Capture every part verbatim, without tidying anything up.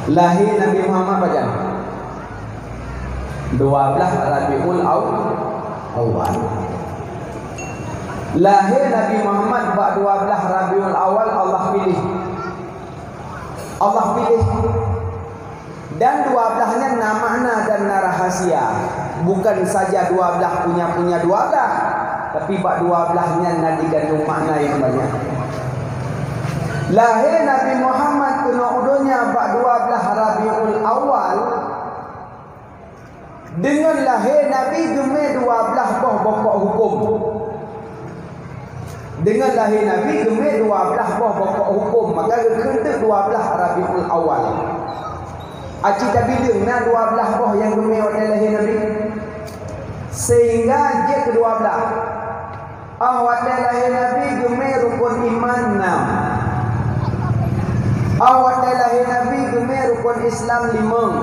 Lahé Nabi Muhammad pajan? Dua blaih Rabiul Aw-, Awal. Lahé Nabi Muhammad bak dua blaih Rabiul Awal Allah piléh. Allah piléh. Dan dua blaih nyan na makna dan na rahasia. Bukan saja dua blaih punya-punya dua blaih, tapi bak dua blaih nyan na digandong makna nyang banyak. Lahé Nabi Muhammad keunoe u donya bak dua blaih Rabiul Awal, deungon lahé Nabi geumé dua blaih boh bokok huköm. Deungon lahé Nabi geumé dua blaih boh bokok huköm, maka geukheun teuk dua blaih Rabiul Awal. Aci tabileueng na dua blaih boh nyang geumé watée lahé Nabi, sehingga jeuet keu dua blaih. Ah watée lahé Nabi geumé rukon iman nam. Ah watée lahé Nabi geumé rukon Islam limong.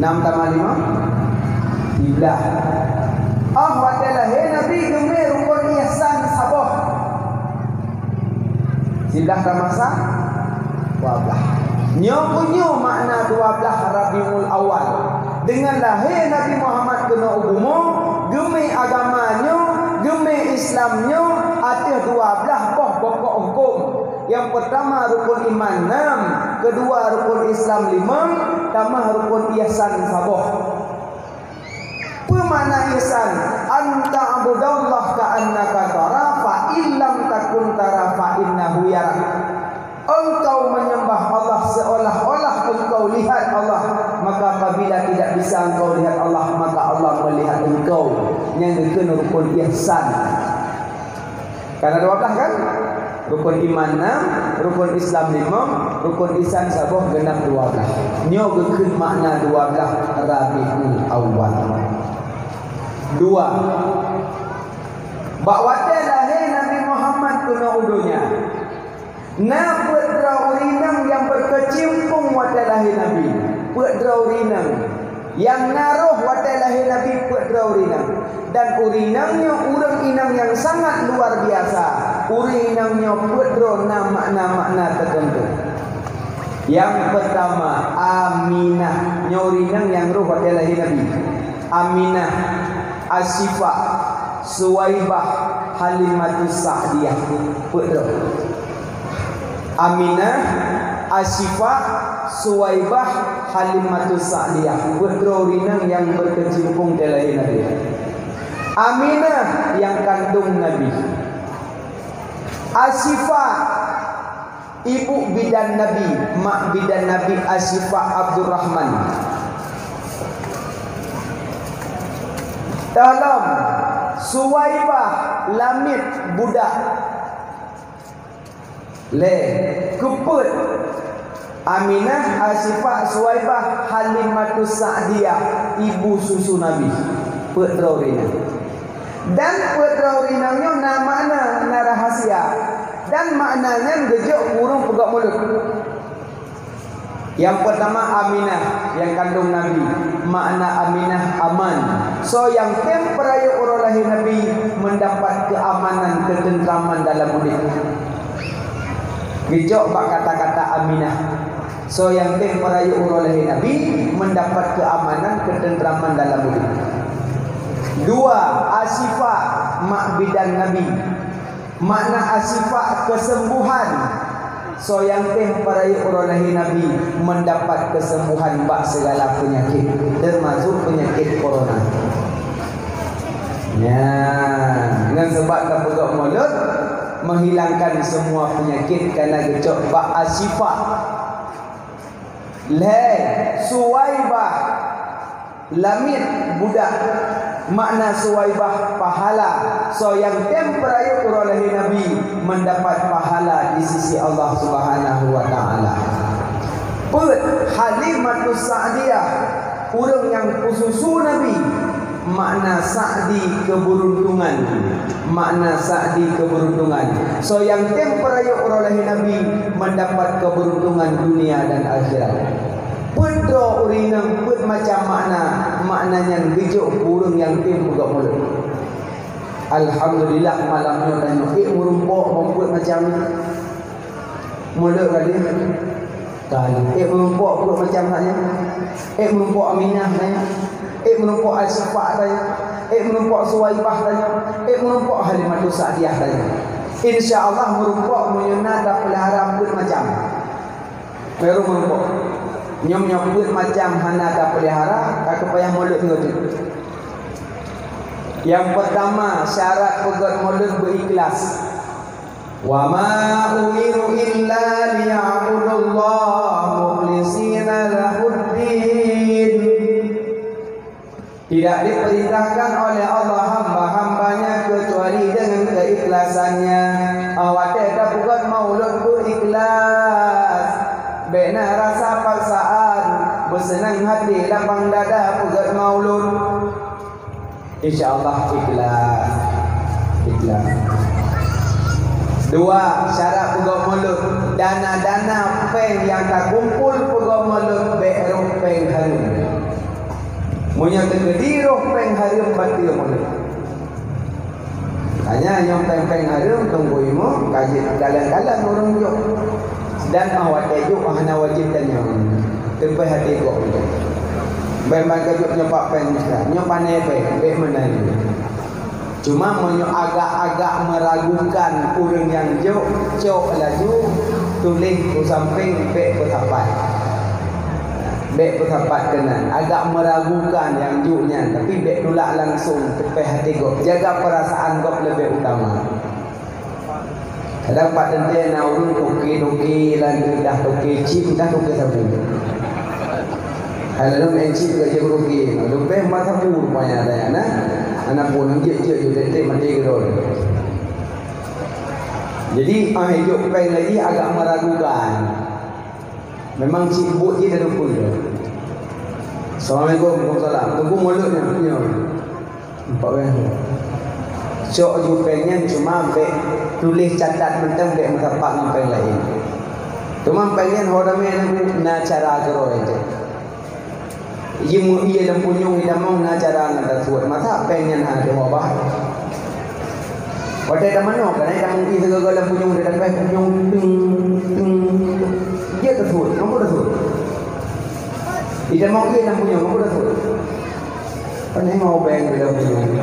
Nam tamah limong? Siblaih. Ah watée lahé Nabi geumé rukon ihsan saboh. Siblaih tamah sa? Dua blaih. Nyoe keuh nyoe makna dua blaih Rabiul Awal. Deungon lahé Nabi Muhammad keunoe u bumoe, geumé agama nyoe, geumé Islam nyoe ateueh dua blaih boh bokok huköm. Nyang peurtama rukon iman nam, keudua rukon Islam limong, tamah rukon ihsan saboh. Peue makna ihsan? "An ta'budallaha ka'annaka tara, fa in lam takun tara, fa innahu yarak." Engkau menyembah Allah seolah-olah engkau lihat Allah, maka apabila tidak bisa engkau lihat Allah, maka Allah melihat engkau. Nyang geukheun rukon ihsan. Ka na dua blaih kan? Rukon iman nam, rukon Islam limong, rukon ihsan saboh, geunap dua blaih. Nyoe geukheun makna dua blaih Rabiul Awal. Dua. Bak watée lahé Nabi Muhammad keunoe u donya, na peuet droe ureuëng inong nyang beukeucimpong watée lahé Nabi. Peuet droe ureuëng inong. Nyang na roh watée lahé Nabi peuet droe ureuëng inong. Dan ureuëng inong nyoe ureuëng inong nyang sangat luar biasa. Ureuëng inong nyoe peuet droe na makna-makna teuteuntu. Nyang peurtama, Aminah. Nyoe ureuëng inong nyang roh watée lahé Nabi. Aminah, Asyifa, Suwaibah, Halimatus Sa'diyah. Peuet droe. Aminah, Asyifa, Suwaibah, Halimatus Sa'diyah. Peuet droe ureuëng inong nyang beukeucimpong watée lahé Nabi. Aminah nyang kandong Nabi. Asyifa, ibu bidan Nabi, mak bidan Nabi Asyifa Abdurrahman. Teuh lom, Suwaibah, lamiet budak. Lhée, keupeuet? Aminah, Asyifa, Suwaibah, Halimatus Sa'diyah, ibu susu Nabi. Peuet droe ureuëng inong. Dan peuet droe ureuëng inong nyoe na makna, na rahasia. Dan makna nyan geujok ureuëng peugah mulod. Nyang peurtama Aminah, nyang kandong Nabi. Makna Aminah aman. Soe nyang tem peurayeuk uroe lahé Nabi mendapat keamanan, ketentraman dalam udeb. Geujok bak kata-kata Aminah. Soe nyang tem peurayeuk uroe lahé Nabi mendapat keamanan, ketentraman dalam udeb. Dua, Asyifa, mak bidan Nabi. Makna Asyifa, kesembuhan. Soe nyang tem peurayeuk uroe lahé Nabi mendapat kesembuhan bak segala penyakit, termasuk penyakit corona. Nyan, ngon sabab tapeugah mulod menghilangkan semua penyakit, karena geucok bak Asyifa. Lhée, Suwaibah, lamiet budak. Makna Suwaibah, pahala. Soe nyang tem peurayeuk uroe lahé Nabi mendapat pahala di sisi Allah Subhanahu wa Ta'ala. Peuet, Halimatus Sa'diyah, ureuëng nyang peususu Nabi. Makna Sa'di, keberuntungan. Makna Sa'di, keberuntungan. Soe nyang tem peurayeuk uroe lahé Nabi mendapat keberuntungan dunia dan akhirat. Peuet droe ureuëng inong, peuet macam makna, makna nyan geujok keu ureuëng nyang tem peugah mulod. Alhamdulillah, malam nyoe tanyoe ék meurumpok bak peuet macam mulod tadi. Kali, ék meurumpok peuet macam tanyoe. Ék meurumpok Aminah tanyoe. Ék meurumpok Al-Syifa tanyoe. Ék meurumpok Suwaibah tanyoe. Ék meurumpok Halimatus Sa'diyah tanyoe. Insya Allah meurumpok meunyoe na tapeulihara peuet macam. Baru meurumpok. Nyoe nyoe peuet macam hana tapeulihara, ka keupayah mulod nyoe teuh. Nyang peurtama, syarat peugöt mulod beu-ikhlas. "Wa ma umiru illa liya'budullaha mukhlishina lahuddin." Tidak diperintahkan oleh Allah hamba-hamba-Nya kecuali dengan keikhlasannya. Awak teuka peugöt maulud beu-ikhlas. Bék na rasa paksaan, beuseunang hati lapang dada peugöt maulud. Insya Allah ikhlas. Ikhlas. Dua, syarat peugöt mulod. Dana-dana péng nyang takumpol peugöt mulod bék roh péng hareuem. Meunyoe teukeudi roh péng hareuem bateue mulod. Hanya nyang péng-péng hareuem tunggu imo ka jeuet kalon-kalon ureuëng jok. Dan ah watée jok hana wajéb tanyong. Teupeu hati gob. Bék ban ka jok nyoe pak péng nyoe pane péng bék meunan. Cuma meunyoe agak-agak meragukan ureuëng nyang jok, cok laju tuléh u sampéng bék peusapat. Bék peusapat keunan, agak meragukan nyang jok nyan, tapi bék tulak langsung teupeu hati gob. Jaga perasaan gob leubeh utama. Kadang pat teuntée na ureuëng toke-toke, lalu dah toke chip, dah toke sabu. Hai lalu main chip gak jeuet rugi, leubeh mata bu rupanya ada ya nah. Anak pun jeuet-jeuet jeuet teuntée mati keudroe. Jadi ah hidup péng lagi agak meragukan. Memang cit buet jih dah lupa. Assalamualaikum. Waalaikumsalam. Tunggu mulut nyoe. Nampak kan? Cok ju péng nyan cuma bék tuléh catat mantong bék meusapat ngon péng laén. Cuma péng nyan ho ramé na cara keurôi tu. Ijeuet meu ié lam punyueng itamong na cara ngon tasuet. Masa péng nyan ha teuh wabah. Watée tamanoe kan ai tamong ié sigoe lam punyueng teuh, punyueng ting ting. Jeuet tasuet, ngon peue tasuet? Itamong ié lam punyueng, ngon peue tasuet? Kan hengau péng lam punyueng.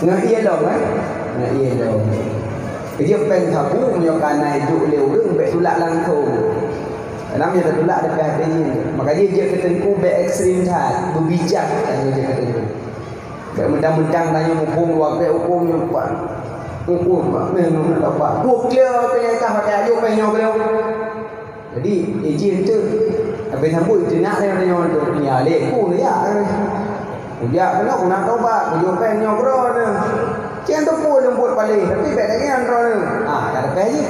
Ngon ié lom kan? Ngon ié lom. Keujieb péng sabu meunyoe ka na iduek lé ureuëng bék tulak langsung. Karena meunyoe tatulak dekat hati jih. Maka jih jeuet keu teungku bék ekstrem that, beubijak tanyoe jeuet keu teungku. Bék mentang-mentang tanyoe muphom dua keu huköm nyoe pat. Huköm pat meh nyoe pat. Dua kilo keu nyang kah pakai ajo péng nyoe kilo. Jadi, izin tu, habis sambut itu nak dia tanya tu. Ni alik ku dia. Kujak kena, ku nak tobat, kujak péng nyoe keudroe ni. Cen tu pun lembut paling, tapi bék lagi nyan droe ni. Ah, tak ada péng je.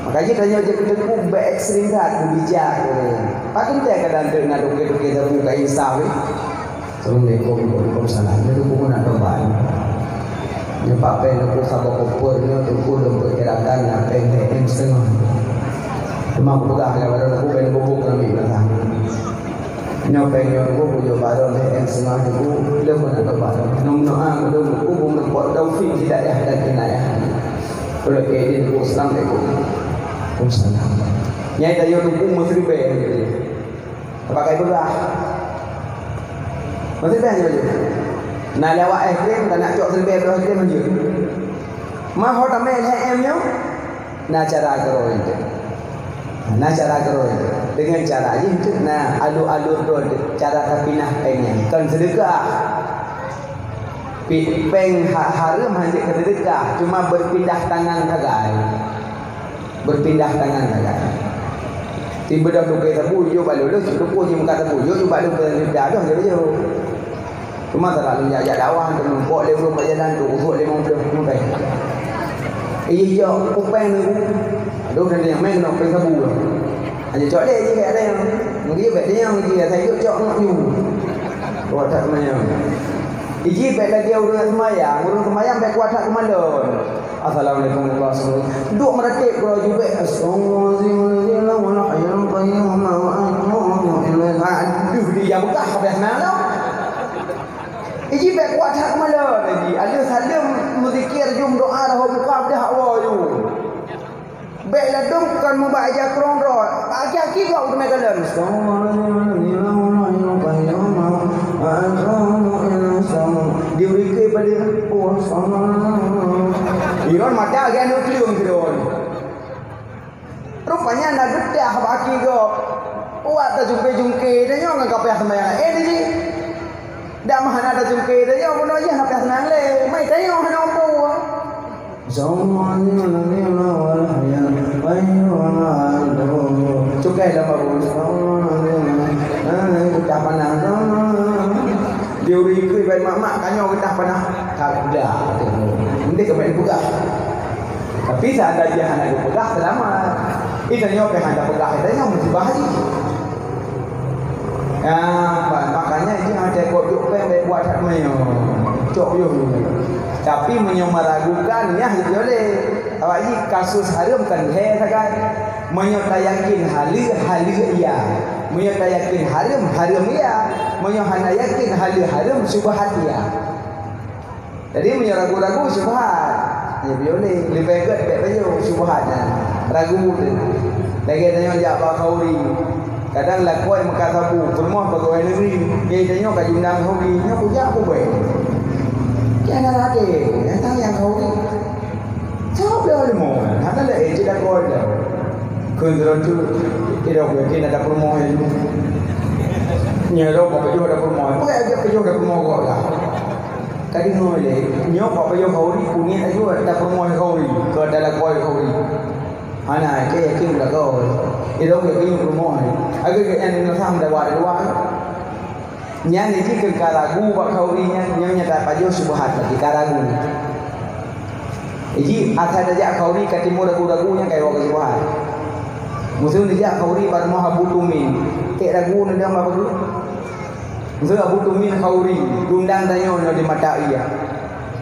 Maka jih tanyoe jeuet keu teungku bék ekstrem that, beubijak. Patut teuh kadang teuk na toke-toke sabu ka insaf, eh. Assalamualaikum, waalaikumsalam. Nyoe teungku nak tobat. Nyoe pak péng teungku saboh koper nyoe teungku lôn perkirakan na péng H M setengah. Cuma kupeugah lé baroe teungku péng bubuk ngon mie basah. Nyoe péng nyoe teungku kujok baroe H M setengah teungku, lôn pun nak tobat. Nyoe meunoe teungku, ku meureumpok taufik hidayah dan inayah. Oleh keu ini teungku, assalamualaikum. Waalaikumsalam. Nyai tanyoe teungku meusiribèe. Pakai beurah. Meusiribèe nyoe jeuet. Na lewat es krim, ka nak cok siribèe beurah es krim jeuet. Ma ho tamè lhèe em nyoe, na cara keudroe jeuet. Na cara keudroe jeuet. Deungon cara jih jeuet na alur-alur droe jeuet. Cara tapinah péng nyan. Kon seudeukah. Pi-, péng ha-, hareuem hana jeuet keu seudeukah, cuma beupindah tangan sagai. Beupindah tangan sagai. Sibeudôh toke sabu jok bak lôn, lôn seudeukah jih muka sabu, jok, jok bak lôn, pindah doh jok, jok. Cuma salah lôn jak, jak dakwah, tu muphom lé ureueng bak jalan tu, usuek limong ploh ribèe. Ih, jok, kupéng nunggu. Aduh, dan nyang main keunoe péng sabu lah. Hana cok lé jih, ada nyang. Mungkin bèk ada nyang jih, asai jok, cok ngon ju. Kuat that seumayang. Iji bèk lagèe ureueng seumayang, ureueng seumayang bèk kuat that keumalon. Assalamualaikum warahmatullahi wabarakatuh. Duek meuratéb keudroe jih bèk, astagfirullahalazim, la ilaha illa huwal hayyul qayyum, la ilaha illa huwa. Aduh, dia beukah habéh seumayang tu. Iji bèk kuat that keumalon, iji. Aleuh saleuem meuzikir jeuem doa dah buka dah awai jeuem. Bèk ladôm kon meuba ija krông droe. Aki-aki gob teumé kalon. Diurike pada. Iron mata lagèe aneuk kleueng sidroe. Rupanya na geutah bak aki gob. Awak tajungke-jungke tanyoe ngon kapeh seumayang laén jih. Dak mah hana tajungke tanyoe bunoe jih kapeh seumayang lé. Mai tanyoe hana mampu. Cukai lam baru. Geutah panah. Diurike bai mak-mak, tanyoe geutah panah. Kada. Ndeh keumain peugah. Tapi seandainya hana geupeugah, seulamat. Ih, tanyoe pih hana peugah, tanyoe musibah jih. Ya, ma-, makanya jih hana cukôp jok péng baik buat that meunyoe. Cok yoh. Tapi meunyoe meragukan, nyan jih boleh. Awak jih kasus hareuem kan lhèe sagai. Meunyoe tayakin haleue, haleue iya. Meunyoe tayakin hareuem, hareuem iya. Meunyoe hana yakin haleue hareuem, syubhat iya. Jadi meunyoe ragu-ragu syubhat, ya boleh. Leubeh gèt bèk pajoh syubhat nyan. Ragu tu. Lagèe tanyoe jak bak khauri. Kadang lakoe meukat sabu, peurumoh pegawai negeri. Jadi tanyoe ka jiundang khauri, nyoe kujak peue bèk. Jangan ragu, nyang tang nyang khauri. Soe pih leumo, hana lé cit lakoe dah. Kheun droe tu, idok yakin ada peurumoh nyoe. Nyoe lom ka pajoh ada peurumoh. Peue jak pajoh ada peurumoh kok lah. Ka deungoe lé, nyoe bak pajoh khauri, peuniet aju ata peurumoh khauri, keu ata lakoe khauri. Hana, keu yakin lakoe. Idong yakin peurumoh. Agak-agak nyan na sam dawa dua. Nyan jih keu ka ragu bak khauri nyan, nyan nyata pajoh syubhat lagi ka ragu. Jih asai tajak khauri ka timbul ragu-ragu nyan ka iwoe keu syubhat. Meuseu neujak khauri bak rumoh Abu Tumin, keu ragu neudong bak bagoe. Meuseu Abu Tumin khauri, diundang tanyoe nyoe di mata iya.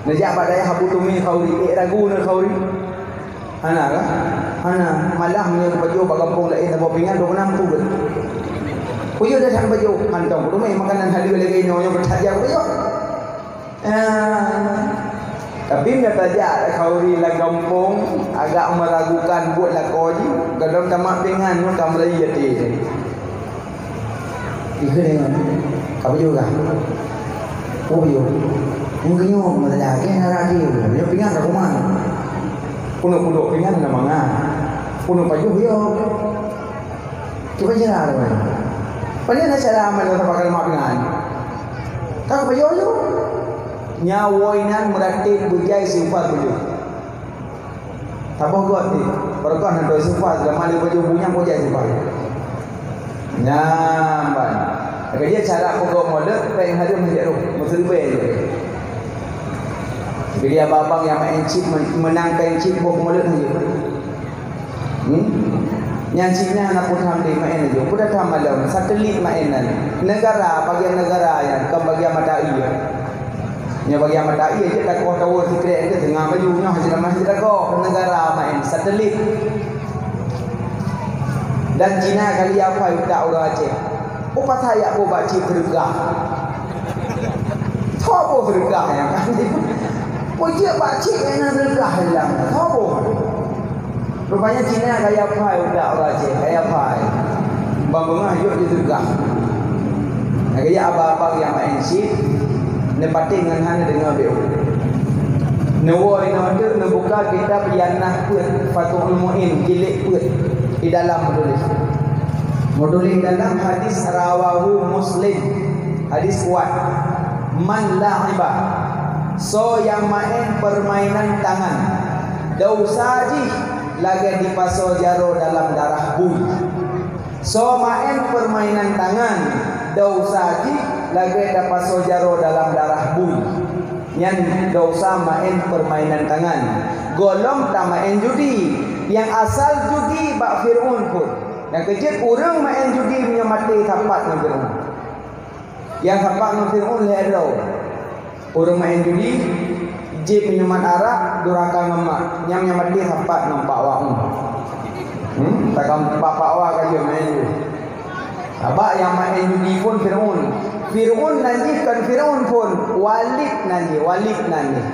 Neujak bak dayah Abu Tumin khauri, ék ragu nyoe khauri? Hana kah? Hana. Malah meunyoe geupajoh bak gampông laén saboh pingan, dua puluh enam peuet. Peue datang pajoh? Kantong peutumé makanan haleue lagèe nyoe, nyoe beuthat jak pajoh. Ah, tapi meunyoe tajak khauri lam gampông, agak meragukan buet lakoe jih, gohlom tamat pingan nyoe ka meurayeue até. Ikheun deungon, ka pajoh kah? Oh, pajoh. Nyang keunyoe meusalah, keu hana ragu, nyoe pingan ka kuman. Keuneuk peuduek pingan na mangat. Keuneuk pajoh yo. Cuba cara tu. Pajoh na cara amal tu pakai lemak pingan. Ka pajoh yo. Nyawa inan meuratéb beujai siupat pajoh. Saboh göt ni, barokah na doi seupah, zaman lé baju bunyang kujai seupah. Nyan ban. Lagèe jih cara peugot mulod, péng hareuem hana roh, meuseuribèe jih. Jadi abang-abang nyang maén chip, men-, meunang péng chip boh mulod hana. Hmm? Nyan chip nyan hana peue tham deh maén laju. Peue tham malam, satelit maén nyan. Negara, bagian negara nyan, bukan bagian mata ie. Nyoe bagian mata ie jeuet lakoe tower secret tu teungoh baju nyoe hana mah jeuet lakoe keu negara maén satelit. Dan Cina kali apai utak ureueng Aceh. Peue pasai jak peue bak chip seudeukah. Soe peue seudeukah nyan kan? Peue jeuet bak chip nyang na seudeukah hilang. Soe peue? Rupanya Cina gaya pai utak ureueng Aceh, gaya pai. Ban beungoh jok jiseudeukah. Lagèe abang-abang nyang maén chip, neupatéh ngon hana deungoe beu. Neuwoe inoe teuk neubuka kitab nyang na peuet Fathul Muin jilid peuet di dalam meutuléh. Meutuléh dalam hadis rawahu Muslim. Hadis kuat. Man la'iba, soe nyang maén peurmainan tangan, desya jih lagèe jipasoe jaroe dalam darah bui. Soe maén peurmainan tangan, desya jih lagèe tapasoe jaroe dalam darah bui. Nyan desya maén peurmainan tangan. Gohlom tamaén judi, nyang asal judi bak Fir'aun phôn. Nyang keujeuet ureueng maén judi meunyoe maté sapat ngon Fir'aun. Nyang sapat ngon Fir'aun lhèe droe. Ureueng maén judi, jieb minuman arak, duraka ngon mak. Nyan nyang maté sapat ngon Pak Wak. Hmm, takam Pak, Pak Wak ka jeuet maén judi. Sabab nyang maén judi phôn Fir'aun. Fir'aun nan jih kon Fir'aun phôn, Walid nan jih, Walid nan jih.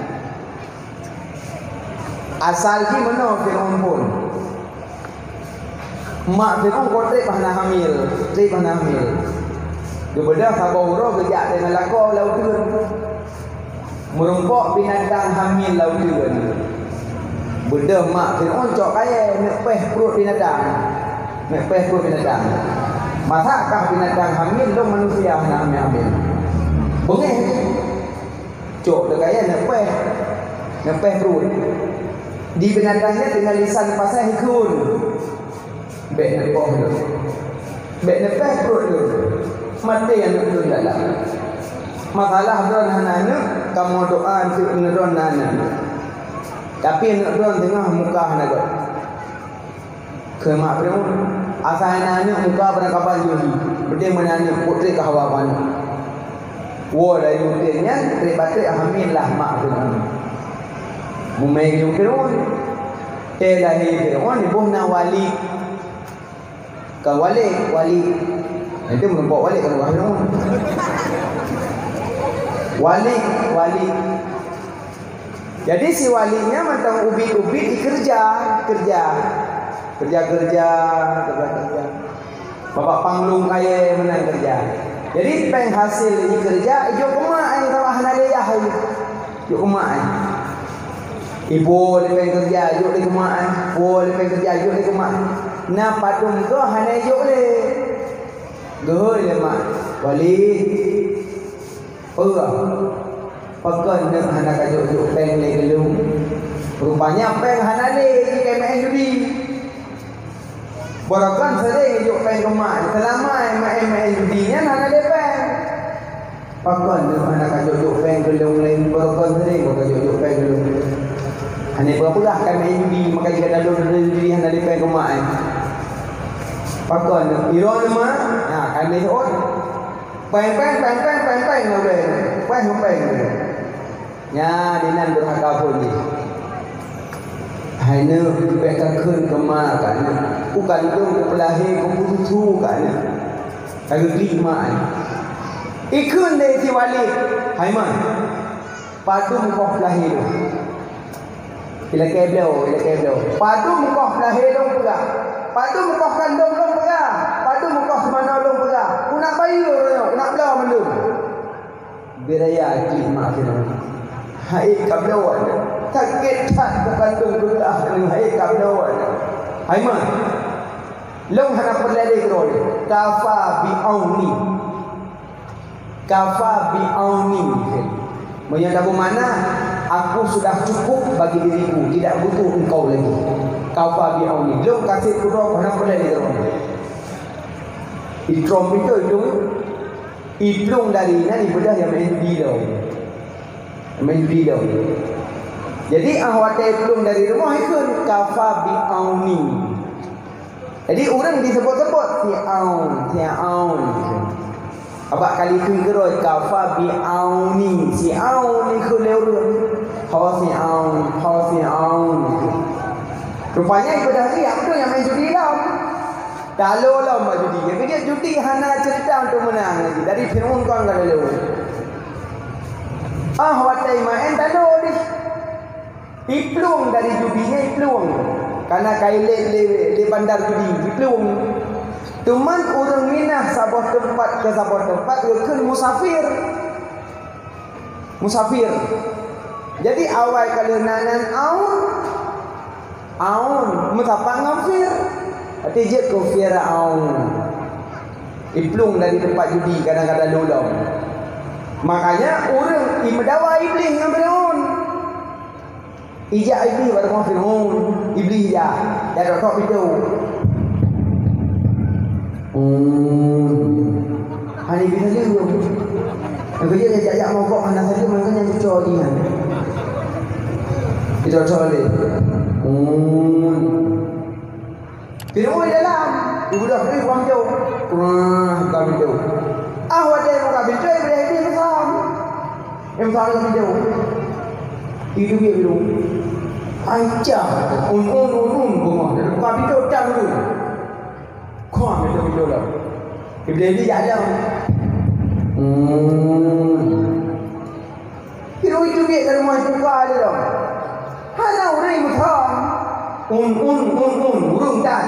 Asal jih meunoe Fir'aun phôn. Mak Fir'aun kon treb hana hamil, treb hana hamil. Geubeudôh saboh uroe geujak deungon lakoe lam uteuen. Meurumpok binatang hamil lam uteuen. Beudôh mak Fir'aun cok kayèe neuk péh pruet binatang. Neuk péh pruet binatang. Masa kah binatang hamil lôn manusia hana hamil-hamil. Beungéh. Cok teuh kayèe neuk péh. Neuk péh pruet. Di binatang nyan deungon lisan pasai ikheun. Bèk neupoh lôn. Bèk neupéh pruet lôn. Maté aneuk lôn dalam. Masalah droen hana aneuk, kamoe doa untuk droen na aneuk. Tapi aneuk droen teungoh muka hana göt. Kheun mak Fir'aun, asai na aneuk muka barangkaban jih. Penting meunan aneuk, putri ka hawa aneuk. Woe dari uteuen nyan, treb-treb hamil lah mak Fir'aun. Mumè Fir'aun. Teuh lahé Fir'aun, iboh na Walid. Kon Walid, Walid. Itu meurumpok Walid, kon Walid. Walid, Walid. Jadi si Walid nyan mantong ubit-ubit dikeureuja, keureuja. Keureuja-keureuja, keureuja-keureuja. Babah panglong kayèe meunan keureuja. Jadi péng hasil dikeureuja, ijok keu mak ai, sabab hana lé yah ai. Jok keu mak ai. Ipo lé péng keureuja, jok lé keu mak ai. Po lé péng keureuja, jok lé keu mak ai. Na padum goh hana jok lé. Geuhôi lé mak, "Walid, peue? Pakon neuk hana kajok-jok péng lé keu lôn? Rupanya péng hana lé, jikheun meu'en judi." Barokon sering jok péng keu mak, seulama meu'en-meu'en judi nyan hana lé péng. Pakon neuk hana kajok-jok péng keu lôn lé, barokon sering kajok-jok péng keu lôn. Hana peugah-peugah ka meu'en judi, maka jika ka lôn judi hana lé péng keu mak ai. Pakon neuk iron mak, ha, ka meu'en seuôt. Péng, péng, péng, péng, péng, péng, péng, péng, péng. Nyan inan durhaka phon jih. Hai neuk, bèk kakheun keu ma kah neuk. Kukandong, kupeulahé, kupeususu kah neuk. Ka geuklik mak ai. Ikheun lé si Walid, "Hai ma, padum koh peulahé lôn?" Ilakèe bloe, ilakèe bloe. "Padum koh peulahé lôn peugah. Padum koh kandong lôn peugah. Padum koh seumanoe lôn peugah. Kunak bayeue uroe nyoe, kunak bloe mandum." Beuraya jih mak Fir'aun. Hai ka bloe aneuk. Sakét that kukandong keu kah aneuk, hai ka bloe aneuk. Hai ma, lôn hana peureulèe lé keudroe. Kafa bi auni. Kafa bi auni. Meunyoe tapeumana, aku sudah cukup bagi diriku, tidak butuh engkau lagi. Kafa bi auni. Lôn ka sép keudroe, hana peureulèe lé keudroe. Itrom itu, itu. Iplueng dari inan ibeudôh nyang meu'en judi lom. Meu'en judi lom. Jadi, ah, watèe iplueng dari rumoh ikheun, "Kafa bi auni." Jadi, ureueng disebut-sebut, "Si Aun, si Aun." Abak kali keu keudroe, "Kafa bi auni." Si Aun ikheun lé ureueng. "Ho si Aun, ho si Aun." Rupanya ibeudôh jih, apa nyang meu'en judi lom. Talo lom bak judi. Nyang keujeuet judi hana ceurita untuk meunang lagi. Dari Fir'aun kon ka talo. Ah, watèe meu'en talo dih. Iplueng dari judi nyan iplueng. Karena ka ilét lé, lé bandar judi, iplueng. Teuma ureueng minah saboh teumpat keu saboh teumpat geukheun musafir. Musafir. Jadi awai ka lheueh na nan Aun, Aun meusapat ngon Fir. Arti jeuet keu Firaun. Iplueng dari teumpat judi kadang-kadang lulông. Makanya ureueng imeudawa Iblih ngon Firaun. Ijak Iblih bak rumoh Firaun, Iblih jak, jak tok-tok pintoe. Hmm. Hana Iblih saja. Nyang keujeuet jak-jak mogok hana saja, maka nyang cuco jih nyan. Tok-tok lé. Hmm. Firaun di dalam, ibu dah beri buang jauh. Wah, buka pintu. Ah, watèe buka pintu, ibu dah ini bersam. Yang bersam dalam pintu. Itu dia dulu. Aisyah, un, un, un, un, bunga. Dia buka pintu, cang dulu. Kuah pintu, pintu lah. Ibu dah ini jalan. Hmm. Piro itu biet dalam rumah buka dia dong. Hana ureueng meuthon. Un, un, un, un, ureueng tan.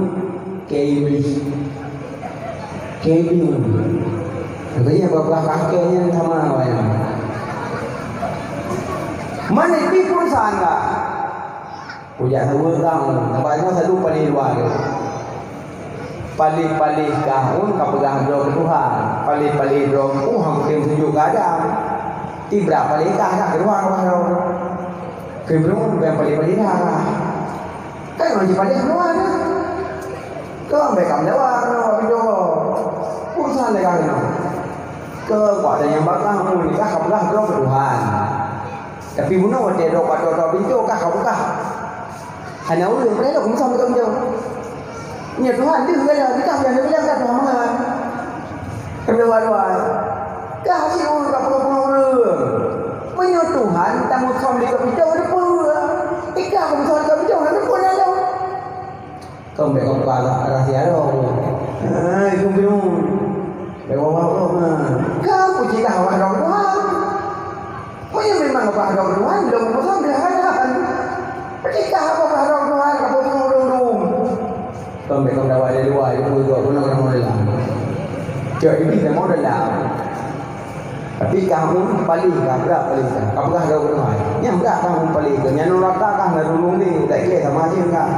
Kiai Iblih. Kiai Iblih. Lagèe nyan babah kakek nyan sama awaknyan. Mana pi perusahaan ka? Kujak saweue kah, nyoe sabe paléh luwa. Paléh-paléh kah un ka peugah droe keu Tuhan. Paléh-paléh droe, uh, han kutem sujut keu Adam. Tibra paléh kah, kah keu Tuhan, kah droe. Keu Ibrahim, bèk paléh-paléh dah kah. Kan ureueng jipaléh keuluwa dah. Keu bèk ka meudawa keunoe bak pintoe. Urusan lé kah keunoe. Keu kuat nyang bakah, meunyoe kah ka peugah droe keu Tuhan. Tapi bunoe watèe droe ka trok-trok pintoe, kah ka peugah. Hana ureueng, padahai lôn keumeusam pintoe. Nyoe Tuhan deuh gaya, kita nyang neubilang ka Tuhan mangat. Keuluwa-luwa. Kah sit ureueng ka peungoh-peungoh ureueng. Meunyoe Tuhan tameusom di pintoe, neupeue? Tika peumeusom di pintoe, neupeue na lôn? Kau bèk kau buka rahsia lôn. Ha, itu bingung. Bèk bawa lôn, ha. Kau puji kah awak droe Tuhan? Meunyoe memang ubak droe Tuhan, lôn peugah beulah-beulah. Peutikah ubak droe Tuhan, ka peugah ureueng dum. Kon bèk kon dawa lé luwa, itu peugah guna-guna dalam. Cok ini semua dalam. Tapi kamu paling ka, brat paling ka. Ka peugah droe Tuhan. Nyang brat kamu paling ka. Nyang nuraka kah na dulung ni, tak kira sama aja enggak.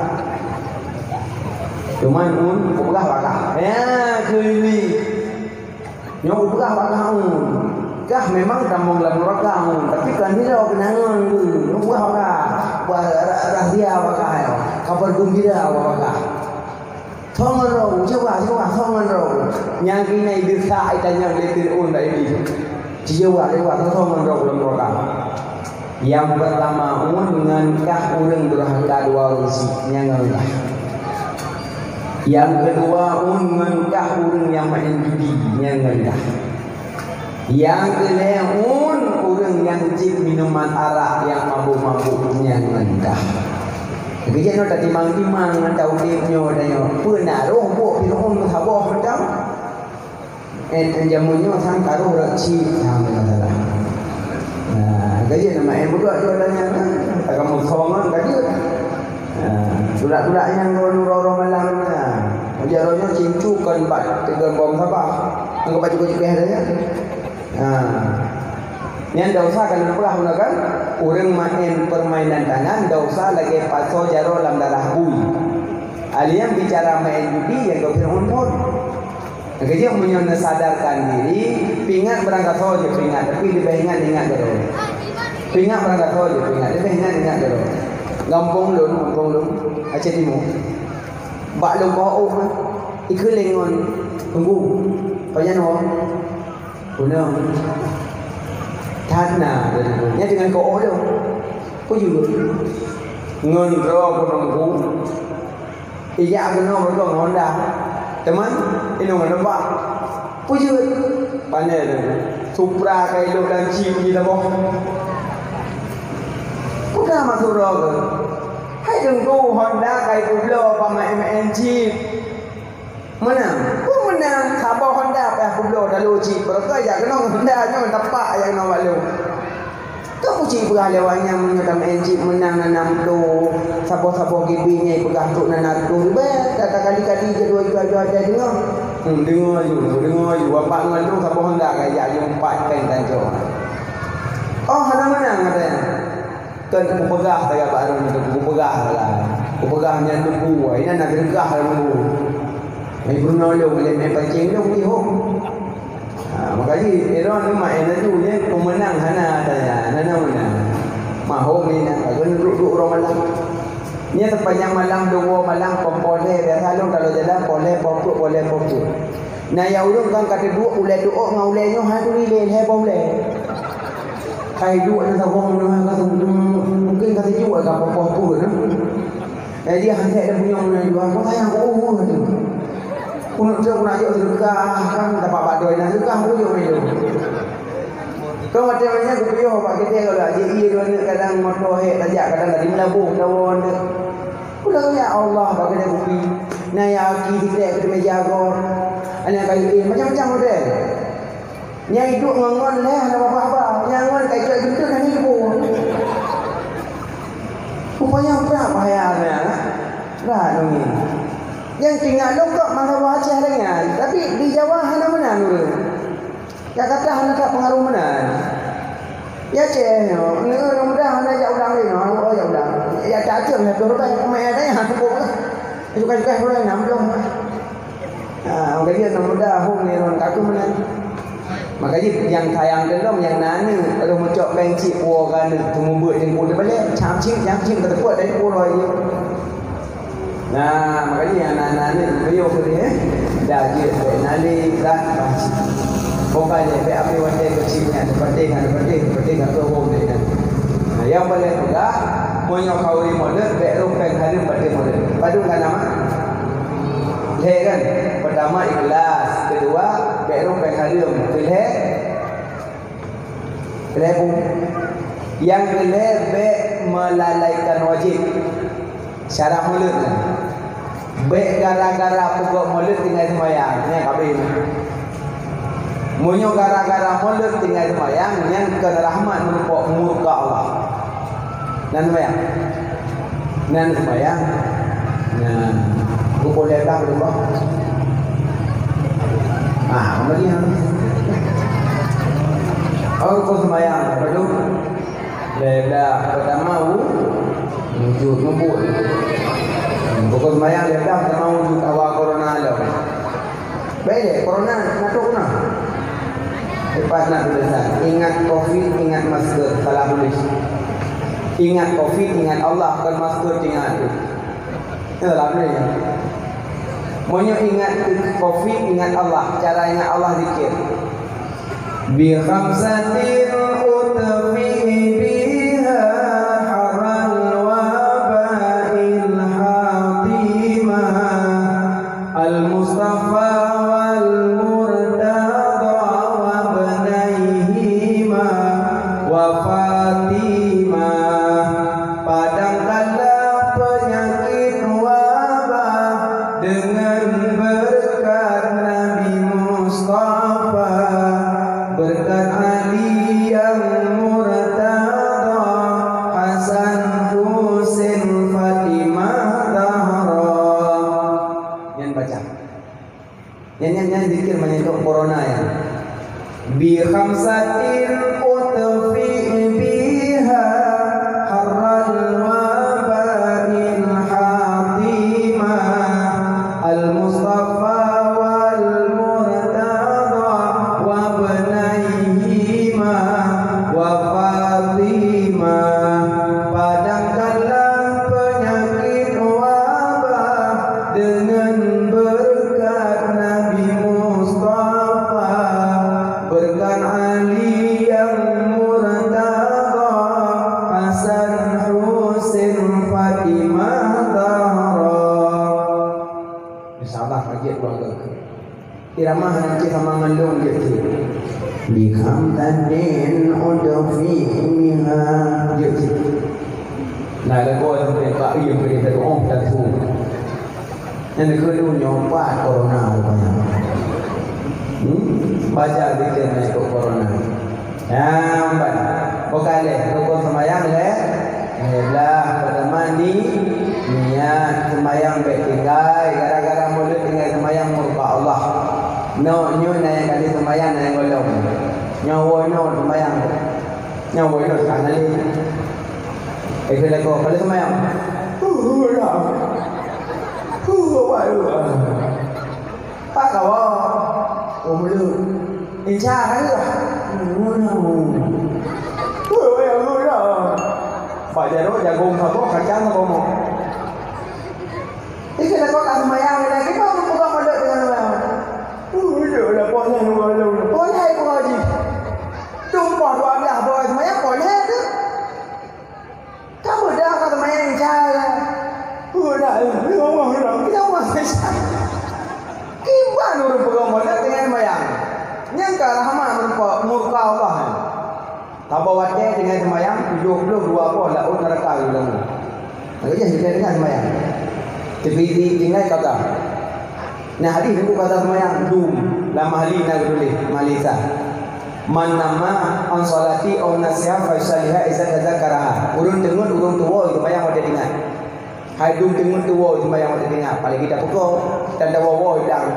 Cuman un, peugah bakah. Ya, keliling. Nyoe kupeugah bak kah un, kah memang tamong lam nuraka un, tapi kan hilo keunangan tu. Nyoe kupeugah bak kah, bah ra-, rahsia bak kah nyoe, kabar gembira bak kah. Thon ngon droe, cuba, cuba, thon ngon droe. Nyang keunoe desya itanyong lé Fir'aun bak Iblih. Cuba, cuba, thon ngon droe lam nuraka. Nyang peurtama, un ngon kah ureueng durhaka dua ureueng sit, nyan ngon kah. Nyang keudua, un ngon kah ureueng nyang maén judi, nyan ngon kah. Nyang keulhèe, un ureueng nyang jieb minuman arak nyang mabök-mabök, nyan ngon kah. Geujak nyoe tatimang-timang ngon taudép nyoe tanyoe, peue na roh buet Fir'aun meusaboh mantong? Eh, jameun nyoe sang karoh rot cit, sang masalah. Nah, ka jeuet nama eh budak tu adanya kan. Agama songan ka jeuet. Nah, budak-budak nyang roh-roh malam na. Ujar roh nyoe cincu kon bat tegon bom sabah. Anggap baju baju peh dah ya. Nah. Nyan dosa kan peugah guna kan? Ureueng maén permainan tangan dosa lagèe pasoe jaroe lam darah bui. Alien bicara maén judi nyang gobnyan pun. Keujeuet meunyoe neusadarkan diri, pingat barangkasoe jeuet pingat, tapi leubeh ingat-ingat keudroe. Pingat barangkasoe jeuet pingat, leubeh ingat-ingat keudroe. Gampông lôn, gampông lôn, Aceh Timu. Bak lôn keuhok ôk, ikheun lé ngon teungku, pajan woe. Peuneuh. That na, nyan deungon keuhok lôn. Peue jeuet? Ngon droe keuneuk ijak keunoe beutôi ngon Honda. Teuma, inong ngon leumbah. Peue jeuet? Pane lôn. Supra ka ilok lam chip jih saboh. Peugah masuk droe keuh. Hai teungku, Honda ka ipeubloe bak maén-maén chip. Meunang. Peue meunang? Saboh Honda payah peubloe dalu chip. Barokah jak keunoe Honda nyoe tapak jak keunoe bak lôn. Ka kucit peugah lé awak nyan meunyoe tameu'en cit meunang na nam ploh, saboh-saboh gibi nyang peugah trok na na reutôh ribèe, takali-kali jeuet dua juta, dua juta deungoe. Hmm, deungoe ju, deungoe ju, bapak ngon lôn saboh honda ka jak jeuet empat pèng tancok. Oh, hana meunang, kata nyan. Kan kupeugah sagai bak droeneuh, kupeugah sagai. Kupeugah nyan teungku, inan na geureugah lam teungku. Hai peurunoe lôn, lé mé pancéng lôn jihom. Ha, maka jih, Aaron nyoe mak laju nyan, peumeunang hana tanya, hana meunang. Mahom ni nak, lagu ni duek-duek uroe malam. Nyan sepanjang malam, dua malam, poh lhèe, biasa lôn kalau jalan, poh lhèe, poh peuet, poh lhèe, poh peuet. Nah, ya ulôn kan ka teuduek ulèe duek ngon ulèe nyoe, hai turi lé, lhèe poh ulèe. Hai duek na saboh nyoe, ka mungkin ka seujok ka poh peuet, nah. Jadi, han sép teupunyong meunyoe jua, aku sayang, oh, oh, tu. Keuneuk cok, keuneuk cok seudeukah, kan, dapat bak droe na seudeukah, aku cok meunyoe. Keu watèe nyan kupiôh bak keudè, kalau aja iya dua aneuk kadang moto hék tajak, kadang lagi meulabong dawa aneuk. Kupeugah, "Ya Allah, bak keudè kupi. Na ya aki sikrek keu meja gob. Aneuk kayu, eh, macam-macam model." Nyang iduek ngon-ngon lé hana babah-babah. Nyang ngon ka icok jeuet hana ibu. Rupanya brat bahaya nyan. Brat nungi. Nyang tinggai lôn kok masa buah Aceh ringan, tapi di Jawa hana meunan ureueng. Jakarta hana that pengaruh meunan. Ya Aceh nyoe, ureueng muda hana jak ulang lé nyoe, hana jak ulang. Ya tak Aceh lah tu rubai, mai ada yang hana pun. Suka-suka ureueng enam belas. Ha, orang kaya aneuk muda hom lé lôn ka keuh meunan. Maka jih nyang sayang keu lôn nyang na aneuk, lôn meucok péng cit puwoe keu aneuk, teumeubeut teungku teubalek, cam cit, cam cit, ka teupot dari puwoe lom. Nah, maka jih nyang na, na aneuk, geuyue keu lé, eh. Dah jeuet bèk na lé brat bah cit. Boh ka lé bèk api watèe keu cit nyan, teupatéh, teupatéh, teupatéh, ka keuh hom lé nyan. Nah, nyang paléng peugah, meunyoe ka ureueng molod, bèk rhom péng hareuem patéh molod. Padum ka na mak? Lhèe kan? Pertama ikhlas, kedua bèk rhom péng hareuem, keulhèe, keulhèe bu. Nyang keulhèe bèk melalaikan wajib. Syarat molod nyan. Bèk gara-gara peugöt molod tinggai seumayang, nyan ka abéh. Meunyoe gara-gara molod tinggai seumayang, nyan kon rahmat meureumpok murka Allah. Nan seumayang. Nan seumayang. Nah, pukul lhèe blah beudôh. Ah, kemudian. Oh, rukun seumayang, apa tu? Lhèe blah, pertama u-, wujud, mubuet. Rukun seumayang lhèe blah, pertama wujud, awai corona lom. Bèk lé, corona na trôk na. Lepas na tulisan, ingat covid, ingat masker, salah tulis. Ingat covid, ingat Allah, kon masker, ingat tu. Nyan salah tulis. Meunyoe ingat covid, ingat Allah, cara ingat Allah zikir. Bi khamsatin utfi biha harral waba'il hatimah. Al-Mustafa wal Murtada wa ibnaihima wa Fatimah. Padamkanlah penyakit wabah dengan berkat Nabi Mustafa, berkat Ali yang Murtada, Hasan, Husin, Fatimah, Zahra. Nyan baca. Nyan, nyan, nyan zikir meunyoe corona nyan. Bi khamsatin utfi biha harral waba'il hatimah. Al-Mustafa wal Murtada wa ibnaihima wa Fatimah. Padamkanlah penyakit wabah dengan berkat Nabi Mustafa, berkat Ali yang Murtada, Hasan, Husin, Fatimah, Zahra. Insya Allah, majid keluarga. Irama hana cit sama ngon lôn jeuet cit. Bi khamsatin utfi biha jeuet cit. Nah, lagu sampai tak iya beri satu, oh, satu. Yang kedua nyopat corona rupanya. Hmm? Baca zikir nak ikut corona. Nyang ban. Bukan lé, rukun seumayang lé. Lhèe blah, peutama ni, niat seumayang bèk tinggai, gara-gara mulod tinggai seumayang murka Allah. Nyoe, nyoe na nyang kali seumayang, na nyang gohlom. Nyoe woe nyoe seumayang. Nyoe woe nyoe ka na lé. Eh, keu lakoe, kali seumayang. Huh, huh, lah. Huh, huh, huh, huh. Pat kawa? Oh, meuleuek. Inca ka lheueh. Woi, woi, woi, woi. Bak jaroe, jagong saboh, kacang saboh mok. Ih, keuneuk ka seumayang, keuneuk kiban peugah pondok deungon seumayang. Uh, lheueh dah poh nyan, poh nyan, poh nyan, poh nyan jih. Tumpah dua belas boh seumayang, poh nyan tu. Ka beudah ka seumayang inca. Uh, Kita mah kiban ureuëng peugah modal dengan sembahyang. Nyang ka rahmat murka, murka Allah. Saboh watée dengan sembahyang tujoh ploh dua boh laôt neuraka geulangue. Lalu ya kita dengan sembahyang. Tapi di tinggai kata. Nah, hadis itu kata sembahyang dum. Lam ahli na geutuléh, malisa. Man nama an salati aw nasiha fa yusaliha iza tazakaraha. Ureuëng teungeut, ureuëng tuwoe, sembahyang watée ingat. Hai dum teungeut tuwoe, sembahyang watée ingat. Paling kita pukul, tanda woe-woe idang.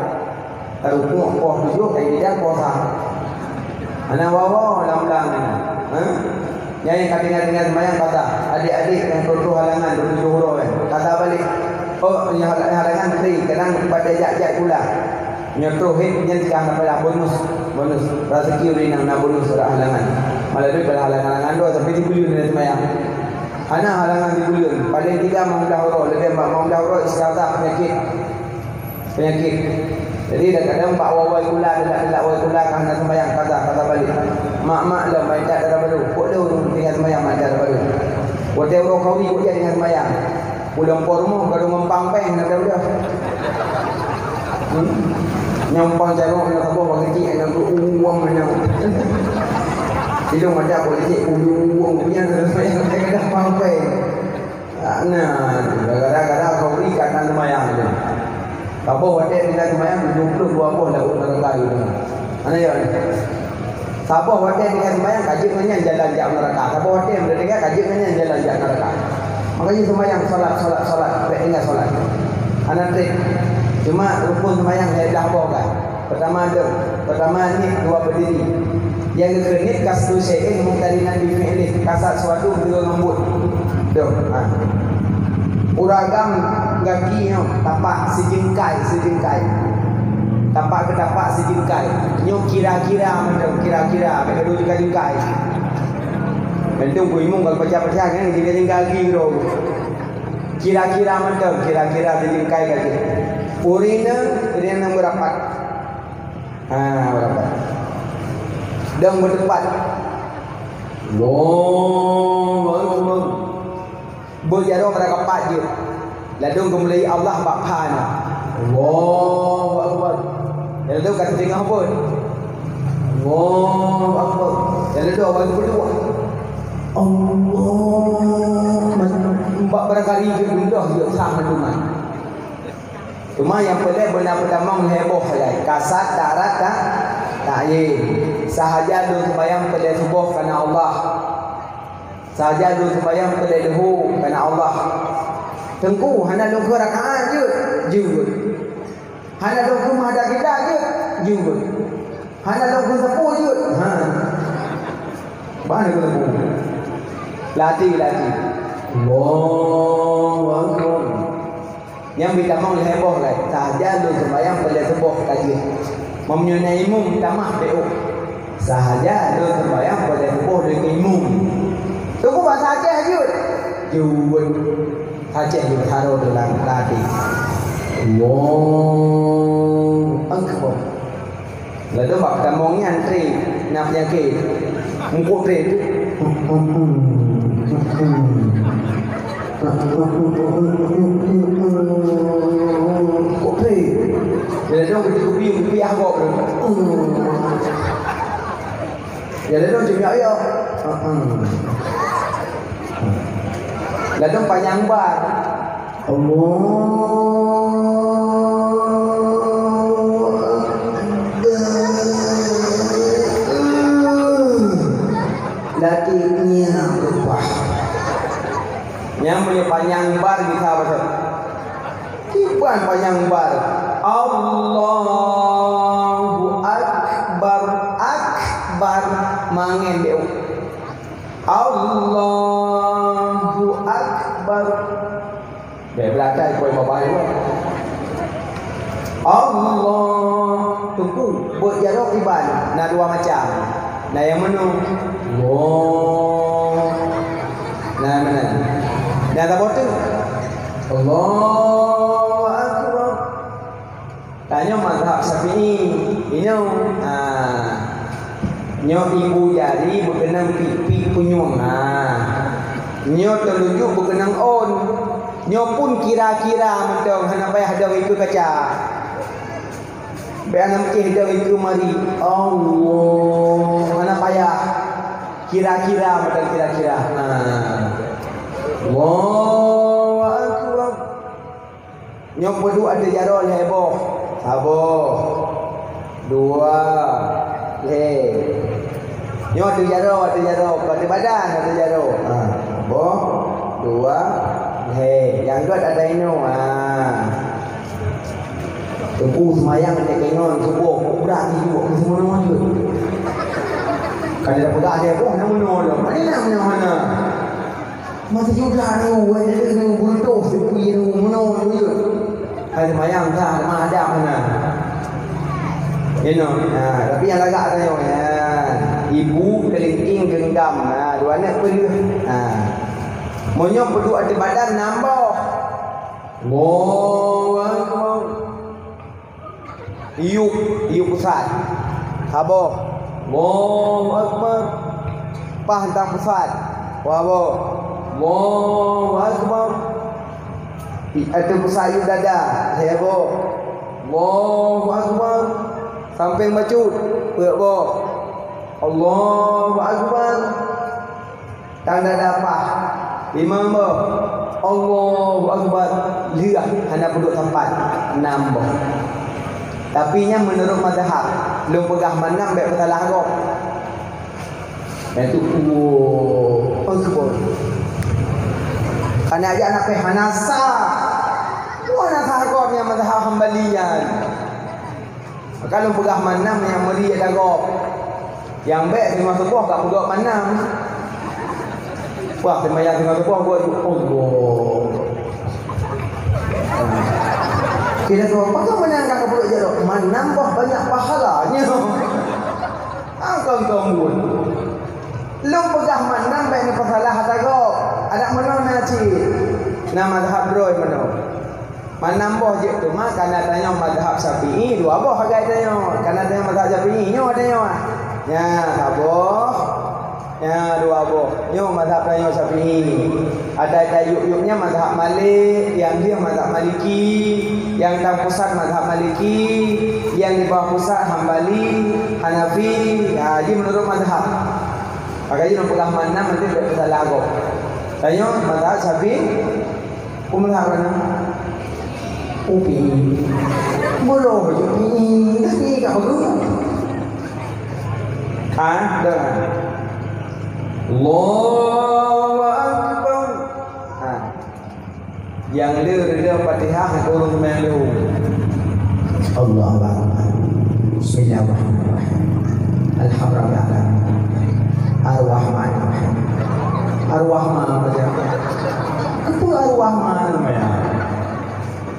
Rukuk poh tujoh, ai idang poh sa. Hana woe-woe lam blang nyan. Ha? Nyang ka tinggai-tinggai sembahyang kata, adik-adik nyang troh-troh halangan beutujoh uroe, kata balik. Oh, nyang hal-, halangan tri, kadang pada jak-jak pula. Nyoe troh hit nyan ka hana payah bonus, bonus. Raseuki ureuëng nyang na bonus urat halangan. Malah duit pada halangan-halangan dua sampai sibuleuen hana sembahyang. Hana halangan sibuleuen, paling tidak lima belas uroe, leubeh lima belas uroe istiadah penyakit. Penyakit. Jadi kadang-kadang bak woe-woe kula, delak-delak woe kula ka hana sembahyang, kata, kata balik. Mak-mak lom, mak intat dara baru. Kok lé ureuëng tinggai sembahyang, mak intat dara baru. Watée uroe kawi, kok dia tinggai sembahyang. Pulang po rumoh, ka dong umpang péng, hana tahu dah. Hmm? Nyang umpang carông, hana saboh, bak kecil, hana tahu, uang mana. Hidung macam politik, uang punya, hana sembahyang, kadang-kadang umpang péng. Nah, gara-gara kauri ka na seumayang tu. Saboh watée tinggai seumayang tujoh ploh dua boh laôt neuraka geuh. Ana ya. Saboh watée tinggai seumayang ka jeuet ngon nyan jalan jak neuraka. Saboh watée meudeh tinggai ka jeuet ngon nyan jalan jak neuraka. Makanya seumayang, salat, salat, salat, bèk tinggai salat. Ana treb. Cuma rukun seumayang lhèe blah boh kan. Pertama tu, pertama niet dua berdiri. Yang keu niet kasdu syai'in muqtarinan bi fi'lih, kasat suatu beudôh ngon buet. Tuh, ha. Uragam gaki nyoe tapak sijengkai, sijengkai. Tapak keu tapak sijengkai. Nyoe kira-kira mantong, kira-kira, bèk dua jengkai-jengkai. Mantong bu imum kalau pecah-pecah kan jengkai-jengkai gaki tu. Kira-kira mantong, kira-kira sijengkai gaki. Urina, urina merapat. Ha, berapa? Dong beuteumpat. Allahu Akbar. Beujaroe meuraka pat jeuet. Ladôm geumulai Allah bak pha nyan. Allahu Akbar. Ladôm ka teudeungoe beuet. Allahu Akbar. Ladôm awai keudua. Allah. Bak barangkali jeuet gundoh jeuet sah meutuman. Cuma nyang peureulèe beuna peutamong lhèe boh sagai. Kasat, darat, ta-, ta'yin. Sahaja lôn seumayang peureulèe suboh kana Allah. Sahaja lôn seumayang peureulèe duhu kana Allah. Teungku, hana lôn kheun rakaat jeuet? Jeuet. Hana lôn kheun meuhadap kiblat jeuet? Jeuet. Hana lôn kheun sapeue jeuet? Ha. Bah lôn kheun sapeue. Latih, latih. Allahu Akbar. Nyang beutamong lhèe boh lé, sahaja lôn seumayang peureulèe suboh ka jeuet. Meunyoe na imum tamah beuôh. Sahaja lôn seumayang peureulèe suboh lé imum. Teungku bak sahaja jeuet. Jeuet. Sahaja jeuet harôh dalam ladé. Allahu Akbar. Lalu bak tamong nyan tré na peunyakét. Meuko tré tu. Meuko tré. Bila dong kupi kupi kupi ah gok tu. Ya lalu cuma ya. Lalu panyang bar. Allahu Akbar. Lagi ngiang lupa. Nyang punya panyang bar kita baca. Kiban panyang bar. Allahu Akbar, Akbar. Mangen deh. Allahu Akbar. Bèk beulakai kôi babai nyoe. Allah, teungku, beuet jaroe iban na dua macam. Na nyang meunoe. Allah. Na meunan. Na saboh teuk. Allahu Akbar. Tanyoe mazhab Syafi'i, inong, ha. Nyoe ibu jari beukeunong pik-pik punyueng, ha. Nyoe teulunjuk beukeunong ôn. Nyoe pun kira-kira mantong, hana payah dong ikeue kaca. Bèk hana meucéh dong ikeue mari. Allah, hana payah. Kira-kira mantong, kira-kira. Ha. Allahu Akbar. Nyoe peuduek ateueh jaroe lhèe boh. Saboh. Dua. Lhèe. Nyoe ateueh jaroe, ateueh jaroe. Ateueh badan, ateueh jaroe. Ha. Saboh. Dua. Lhèe. Nyang gèt ateueh inoe. Ha. Teungku seumayang ateueh keunoe, suboh. Brat jih, buet meunoe jeuet. Kan tapeugah lé boh, na meunoe lom. Mana na meunoe hana? Masa Yuda ni, wai lagèe ni, beureutoh, sipui ni, meunoe, meunoe. Hai seumayang sah, lemah adab hana. Inoe, ha, tapi nyang lagak tanyoe, ha, ibu keulingking geunggam, ha, dua aneuk peuleueh, ha. Meunyoe peuduek ateueh badan, nam boh. Allahu Akbar. Yup, yup pusat. Saboh. Allahu Akbar. Paih tang pusat. Saboh. Allahu Akbar. Ateueh pusat yup dada. Saboh. Allahu Akbar. Sampéng bacut. Peuet boh. Allahu Akbar. Tanda dapat. Limong boh. Allahu Akbar. Lheueh hana peuduek sapat. Nam boh. Tapi nyan meunurot mazhab. Lôn peugah meunan bèk peusalah gob. Nyan tu, Allahu Akbar. Kana jak na pih hana sah. Hana sah gob nyan mazhab Hambali nyan. Maka lôn peugah meunan nyang meuri ata gob. Nyang bèk teungoh suboh ka peugot meunan. Wah, seumayang teungoh suboh buet, Allah. Kita tu, pakon meunan ka peugot jaroe? Meunan boh banyak pahalanya. Angkon-kon buet. Lôn peugah meunan bèk neupeusalah ata gob. Adak meunoe na cit. Na mazhab droe meunoe. Meunan boh jeuet teuma, kana tanyoe mazhab Syafi'i, dua boh agai tanyoe. Kana tanyoe mazhab Syafi'i, nyoe tanyoe. Nya, saboh. Nya, dua boh. Nyoe mazhab tanyoe Syafi'i. Ada, ada yup-yup nyan mazhab Malik, nyang deuh mazhab Maliki, nyang tang pusat mazhab Maliki, nyang di bawah pusat Hambali, Hanafi, ha, jih meunurot mazhab. Maka jih lôn peugah meunan, nanti bèk peusalah gob. Tanyoe mazhab Syafi'i, Peue meulah droeneuh? Upi. Bolo baju pi. Tapi ka bagus. Ha, dah. Allahu Akbar. Ha. Nyang le reda Fatihah, ureueng melu. Allahu Akbar. Bismillahirrahmanirrahim. Alhamdulillah. Ar-Rahmanirrahim. Ar-Rahman baca. Apa Ar-Rahman namanya?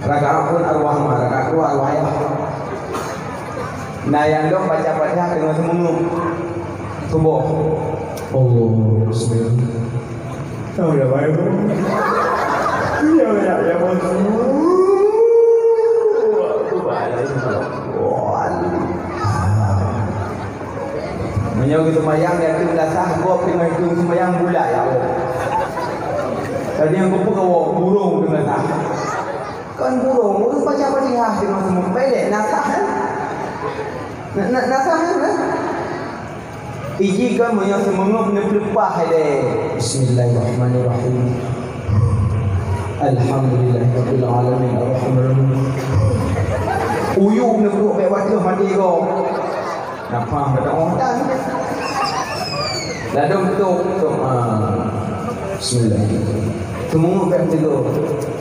Rakaat pun Ar-Rahman, rakaat kedua Ar-Rahman. Nah, nyang dong baca Fatihah teungoh seumeungeup. Suboh. Allah, bismillah. Tahu dah baik. Iya, iya, iya, bos. Meunyoe geuseumayang, nyang teuh meunasah, gob teungoh geuseumayang bulat, ya Allah. Tadi nyang kupeugah, burông teungoh nasah. Kon burông, ureueng baca Fatihah teungoh seumeungeup, peulek nasah, eh? Na, na, nasah, eh? Iji kon meunyoe seumeungeup neupeuleupah lé. Bismillahirrahmanirrahim. Alhamdulillahirabbil alamin, arrahmanirrahim. Uyuek neupeuduek bèk watèe maté gob. Nafah beudoa dan ladôm beutôi, beutôi. Ah. Bismillah. Seumeungeup bèk meuteugô.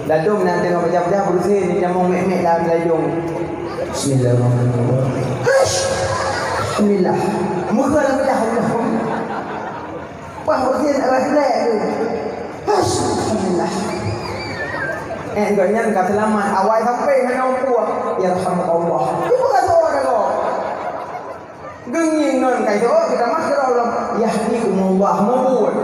Ladôm na teungoh baca-baca beureuséh, nyamong mèk-mèk lam lajong. Bismillahirrahmanirrahim. Hush. Bismillah. Muka lam lidah Allah. Pah beureuséh nak rasa tu. Hush. Bismillah. Eh, gobnyan ka seulamat. Awai sampai hana umpua. Yarhamukallah. Itu bukan doa dah kau. Geungieng ngon ka itu, oh, kita mah kira Allah, yahdikumullah, mubuet.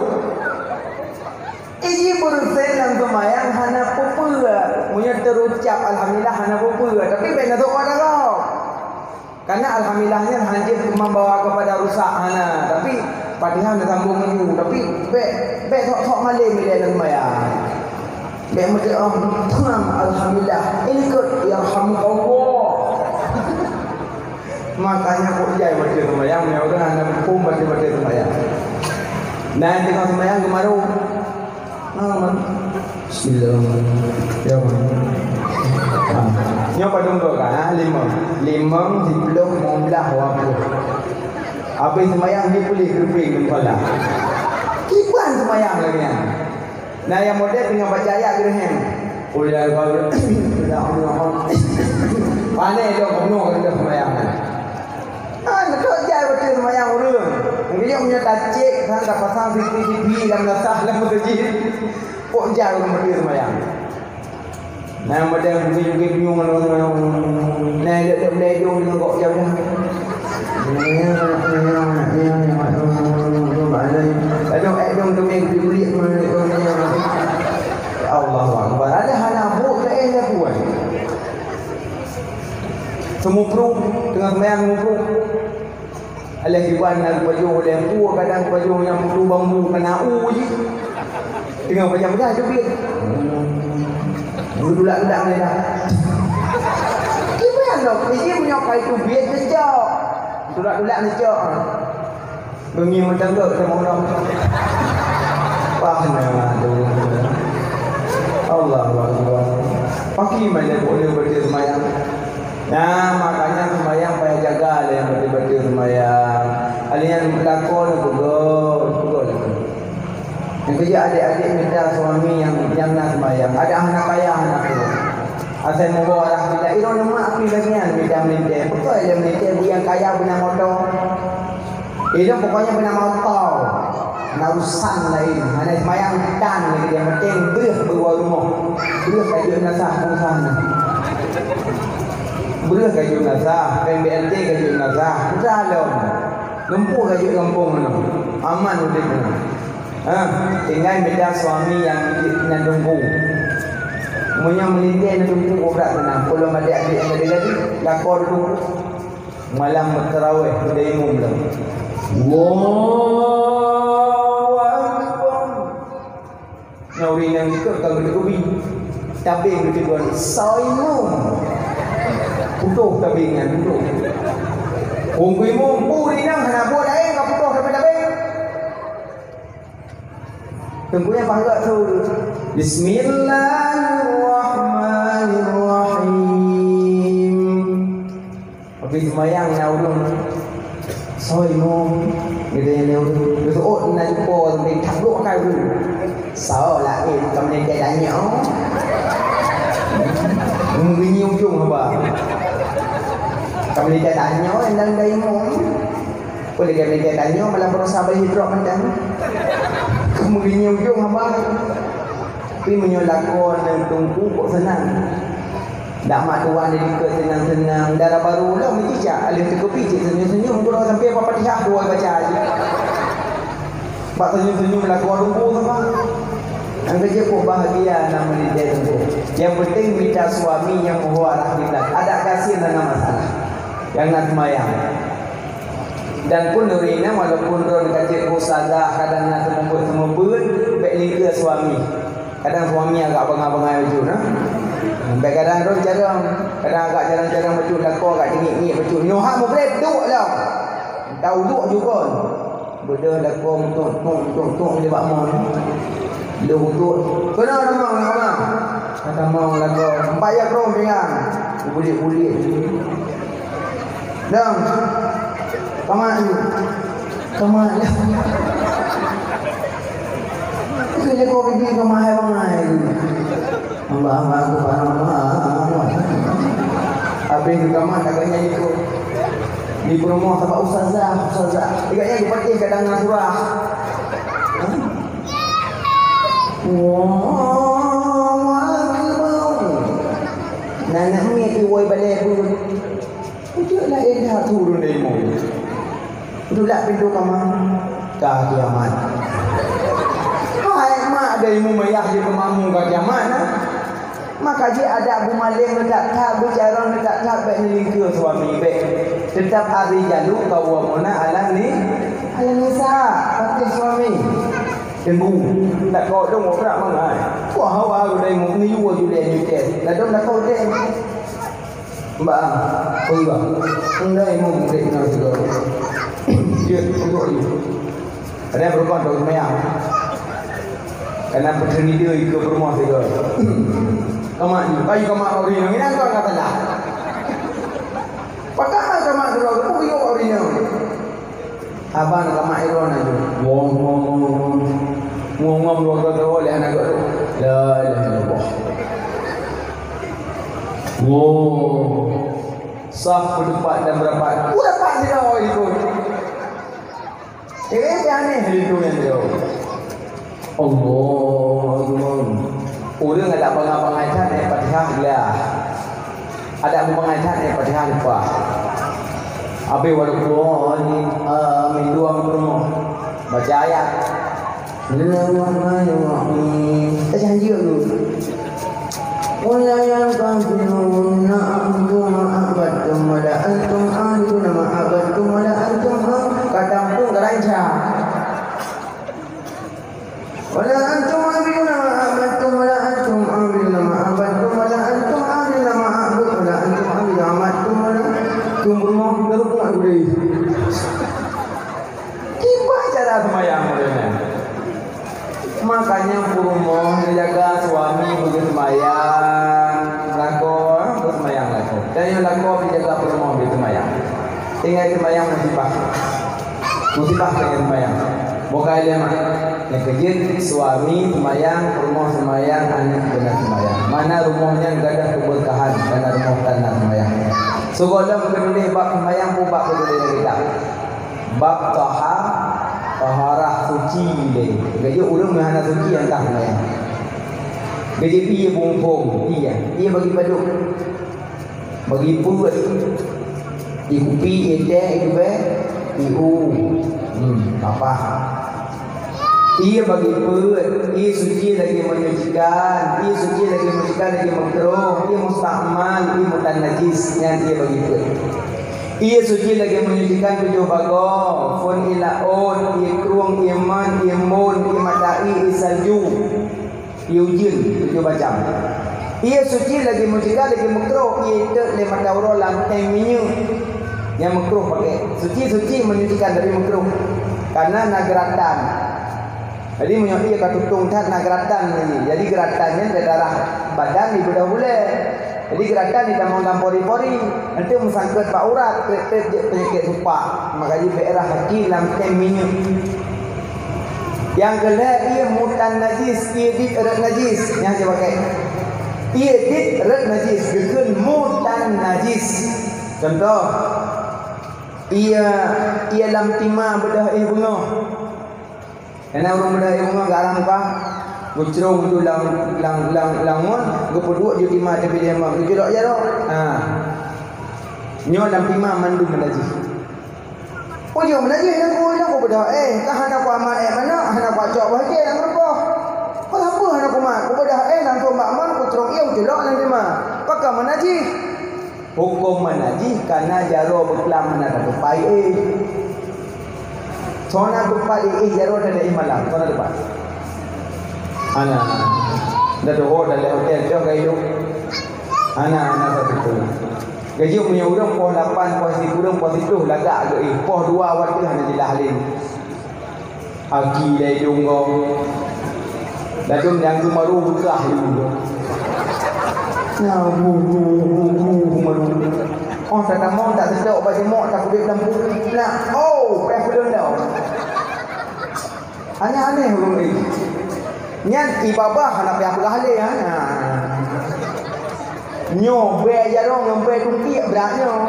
Iji beureuséh lam seumayang hana peue-peue. Meunyoe teurucab alhamdulillah hana peue-peue, tapi bèk na doa dalam. Karena alhamdulillah nyan hana jeuet membawa kepada rusak, hana, tapi Fatihah na sambung laju, tapi bèk, bèk sok-sok malém ilèe lam seumayang. Bèk meuteumèe, "Alhamdulillah." Ini keu, "Yarhamukallah." Makanya kok jai baca sembahyang, nyoe ureueng hana muphom baca-baca sembahyang. Nah, teungoh sembahyang geumaru. Ah, man. Bismillah. Ya, man. Ah. Nyoe padum dua kan? Ah, limong. Limong, siploh, limong blah, dua ploh. Habis sembahyang, dia pulih keupeue geumpala. Kiban sembahyang lagi nyan. Nah, nyang model teungoh baca ayat geureuhem. Qul ya ayyuhal, pane dong bunoe keu sembahyang. Ah, neutôk jai baca sembahyang ureueng. Mungkin nyoe meunyoe tacek, sang tapasang sipi-sipi lam lasah lam meuseujid. Kok jai ureueng baca sembahyang. Nah, model mungkin-mungkin nyueng, nah, dek-dek mulai dong deungon kok jauh dah. Aduh, eh, dong, dong, eh, dong, dong, dong, dong. Allahu Akbar. Ada hana bu, tak eh, dah buat. Seumupru, teungoh seumbahyang seumupru. Alah jiban na geupajoh lé empu, kadang geupajoh nyang putôh bambu keunan u jih. Teungoh pajam dah teubiet. Geutulak-tulak lé dah. Kiban lom, iji meunyoe kai teubiet neucok. Tulak-tulak neucok. Beungieng meutanggôt sama ulôn. Wah, na tu. Allahu Akbar. Paki manja boleh berarti semayang. Nah, makanya sembahyang payah jaga lé nyang beutôi-beutôi sembahyang. Alèh nyan beulakon peugöt, peugöt. Nyang keujeuet adék-adék mita suami nyang, nyang na sembahyang. Ada hana kaya, hana peue. Asai mubo arah kita, "Ih, droeneuh mak api lagèe nyan mita meulintèe." Beutôi lé meulintèe, bu nyang kaya beuna moto. Ilôn pokoknya beuna moto, na urusan laén, hana sembahyang tan lagèe, nyang penting breuh beuwa rumoh, breuh ka jeuet meunasah perusahaan. Breuh ka jeuet meunasah, P M B L T ka jeuet meunasah, usaha lom. Lumpoh ka jeuet gampông meunoe, aman udép meunoe. Ha, tinggai mita suami nyang, nyang teungku. Meunyoe meulintèe na teungku, kobra keunan. Peulom adék-adék nyang gadih-gadih, lakoe teungku. Malam meuterawèh, udép imum lom. Allahu Akbar. Nyan ureueng nyang ikot ka geuteugubi. Tabeng geuteugon, "Soe imum?" Putôh tabeng nyan, putôh. Ureueng imum, ureueng nyang hana buet laén ka putôh tabeng-tabeng. Teungku nyang pahat tu. Bismillahirrahmanirrahim. Habis sembahyang na ureueng. "Soe imum?" Geutanyong lé ureueng. Geuseuôt na jumpa sampai tablok akai ureueng. "Soe laén, ka meulintèe tanyoe." Meungieng ujong haba. "Ka meulintèe tanyoe, nyang na imum." Peue lagèe meulintèe tanyoe, malam baroesa beuhidrop mantong. Ka meungieng ujong haba. Tapi meunyoe lakoe ngon teungku kok seunang. Dak mak tuan di likot seunang-seunang, dara barô lom jijak, aléh teukupi cit senyum-senyum, keudroe sampai Al-Fatihah dua baca jih. Bak senyum-senyum lakoe teungku sama. Nyang keujeuet kok bahagia na meulintèe teungku. Nyang penting mita suami nyang meuhôi arah kiblat. Adak gasien hana masalah. Nyang na seumayang. Dan pun ureueng inong, walaupun droen ka jeuet keu ustazah, kadang na seumeubeuet-seumeubeuet, bèk lingkeue suami. Kadang suami agak beungai-beungai bacut, nah. Bèk kadang droen carông, kadang agak carông-carông bacut, lakoe agak teungiek-ngiek bacut. Nyoe hak mugreb, duek lom. Tau duek jukon. Beudôh lakoe meutuek-tuek, meutuek-tuek di bak mon. Lôn tuek. Keunoe tamong, tamong. Ka tamong lakoe. Empat ya krom pinggang. Buliek-buliek. Dong. Kamat yuk. Kamat lah. Kena kau pergi ke mahal bangai. Allahu Akbar, Allahu Akbar. Habis tu kamat tak kena ikut. Di rumah tempat ustazah, ustazah. Ingat yang dipakai kadang surah. Allahu Akbar. Nah, nak miet di woi balai pun. Ujuk laén that ureueng deungon. Tulak pintoe kama, ka kiamat. Hai mak, deungon ayah jih keumamu ka kiamat, nah. Maka jih adak beumaleng that-that, beucarông that-that, bèk neulingkeue suami, bèk. Teutap ar-rijalu qawwamuna 'alan ni-, 'alan nisa, patéh suami. Teunggu, takot dong orang mangai. Wah, hawa udah mau ngiyu aja deh nyutet. Dah dong takot deh. Mbak, peugah. Ndai mau murid nang juga. Dia untuk you. Ada berubah dong mayang. Karena putri dia ikut rumah juga. Kamak ni, bayu kamak kau ni, nang inang kau kata dah. Pakak kamak dulu, aku yuk kau ni. Abang kamak iron aja. Wong, wong, wong, wong. Ngom-ngom dua kali leh anak tu. La ilaha illallah. Wow. Saf berdebat dan berapat. Udah pak sila awak itu. Eh, dia aneh itu yang dia. Allahu Akbar. Ureueng adak bangai-bangai that eh Fatihah glah. Adak bangai that eh Fatihah lupa. Habis walaupun amin dua peurumoh. Baca ayat. Bismillahirrahmanirrahim. Baca hanjeuet dulu. Qul la yanfa'ukum na'budu ma a'badtum wa la antum 'abiduna ma a'badtum wa la antum 'ab-, kata pun geranca. Wala antum 'abiduna ma a'badtum, wala antum 'abiduna ma a'badtum, wala antum 'abiduna ma a'bud, wala antum 'abiduna ma a'badtum, wala antum beureumoh, beureumoh gurée. Kiban cara seumayang model nyan. Makanya peurumoh neujaga suami beugeuh seumayang, lakoe beuseumayang lakoe. Dan nyang lakoe neujaga peurumoh beugeuh seumayang. Tinggai seumayang musibah. Musibah tinggai seumayang. Bukai lé mak. Nyang keujeuet suami seumayang, peurumoh seumayang, aneuk beuna seumayang. Mana rumoh nyan gadôh keubeurkahan, mana rumoh tan na seumayang. Sigohlom geutuléh bab seumayang, peue bab geutuléh lam kitab. Bab taha-, taharah suci lé. Geujeuet ureueng meuhana suci nyang ka seumayang. Geujeuet ié bungkong, ié, ié bagi padub. Bagi peuet. Ié kupi, ié teh, ié tubée, ié u. Hmm, apa? Ié bagi peuet, ié suci lagée menyucikan, ié suci lagée menyucikan lagée makruh, ié mustakmal, ié mutan najis, nyan ié bagi peuet. Ié suci lagée menyucikan tujoh bagoe, phon ié laôt, ié krueng, ié man, ié embôn, ié mata ié, ié salju. Ié ujeuen tujoh macam. Ié suci lagée menyucikan lagée makruh, ié itot lé mata uroe lam teng minyeuk. Nyang makruh pakai. Suci-suci menyucikan tapi makruh. Karena na geuratan. Jadi meunyoe ié ka tutong that na geuratan lagi. Jadi geuratan nyan di darah badan di beudôh bulée. Jadi geuratan di tamong lam pori-pori. Nanti meusangkot bak urat, treb-treb jeuet peunyakét supak. Maka jih bèk rhah gaki lam teng minyeuk. Nyang keu lhèe ié mutan najis, ié dit rot najis. Nyang hana pakai. Ié dit rot najis, geukheun mutan najis. Contoh, ié, ié lam tima beudôh éh beungoh. Kana ureueng beudôh éh beungoh garam ka, geucrông ju lam, lam, lam, lam ngon, geupeuduek ju tima teubiléh mak, geuculok jaroe. Ha. Nyoe lam tima mandum najis. Ujông meunajih lam ku, lam ku beudôh éh, ka hana ku amat éh manok, hana ku cok boh jih lam rupoh. Peue hana ku mat, ku beudôh éh langsông bak mon, ku crông ié, ku culok lam tima. Pakon meunajih? Hukôm meunajih kana jaroe beuklam hana tatupai éh. Soe na tupai éh jaroe teuka éh malam, soe na tupai? Hana. Dah doho dalam hotel, jauh gaya. Hana, hana satu pun. Geujok meunyoe ureueng poh lapan, poh sikureueng, poh siplôh lagak geuéh, poh dua watèe hana jeulaih lé. Aki lé idông gob. Ladôm nyang geumaru beukah lé. Nah, bu, bu, bu, bu, geumaru. Oh, tatamong tak seudok bak jeumok, tak udép lam pue. Nah, oh, payah peudong dah. Aneh-aneh ureueng ni. Nyan ié babah hana payah peugah lé, ha. Nyoe bèe jaroe ngon bèe tungkiek brat nyoe.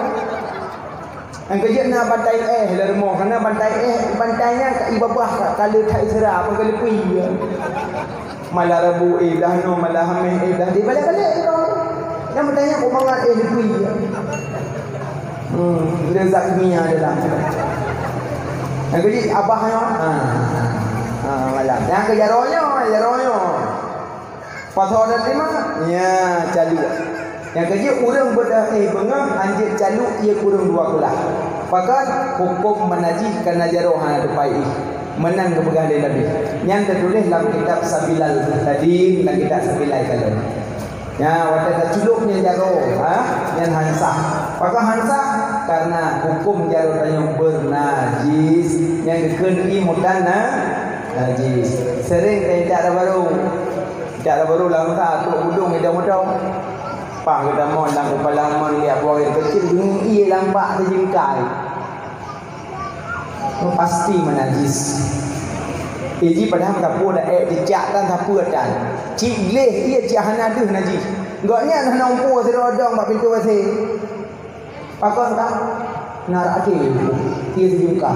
Nyang keujeuet na bantai éh lam rumoh, kana bantai éh, bantai nyan ka ié babah ka, ka le that sira, apa ka leupie. Malam Rabu éh blah nyoe, malam Hamèh éh blah di balek-balek jaroe. Nyang bantai nyan kok mangat éh leupie. Hmm, le zat kimia dalam. Nyang keuji abah nyoe. Ha. Ha, malam. Nyang keu jaroe nyoe, jaroe nyoe. Pasoe dan lima, nya caluek. Nyang keuji ureueng beudôh éh beungoh hanjeuet caluek ié kureueng dua kulah. Pakon hukôm meunajih kana jaroe hana tupai éh. Meunan geupeugah lé Nabi. Nyan teutuléh lam kitab Sabilal Muhtadin, lam kitab Sabilal Kalon. Nya, watée taculok nyan jaroe, ha? Nyan han sah. Pakon han sah? Karena huköm jaroe tanyoe beunajis. Nyang geukheun ié mutan na, najis. Sering teuintat barô. Intat barô lam sa trok budong idong moto. Pah geutamong lam kepala mon liak buah kecil, ié lam bak teujingkai. Pasti meunajis. Iji padahai tapue daék jijak tan tapue tan. Cit gleh ié cit hana deuh najis. Gobnyan hana umpu sidroe dong bak pintoe W C. Pakon ka? Narak até ié sijungka.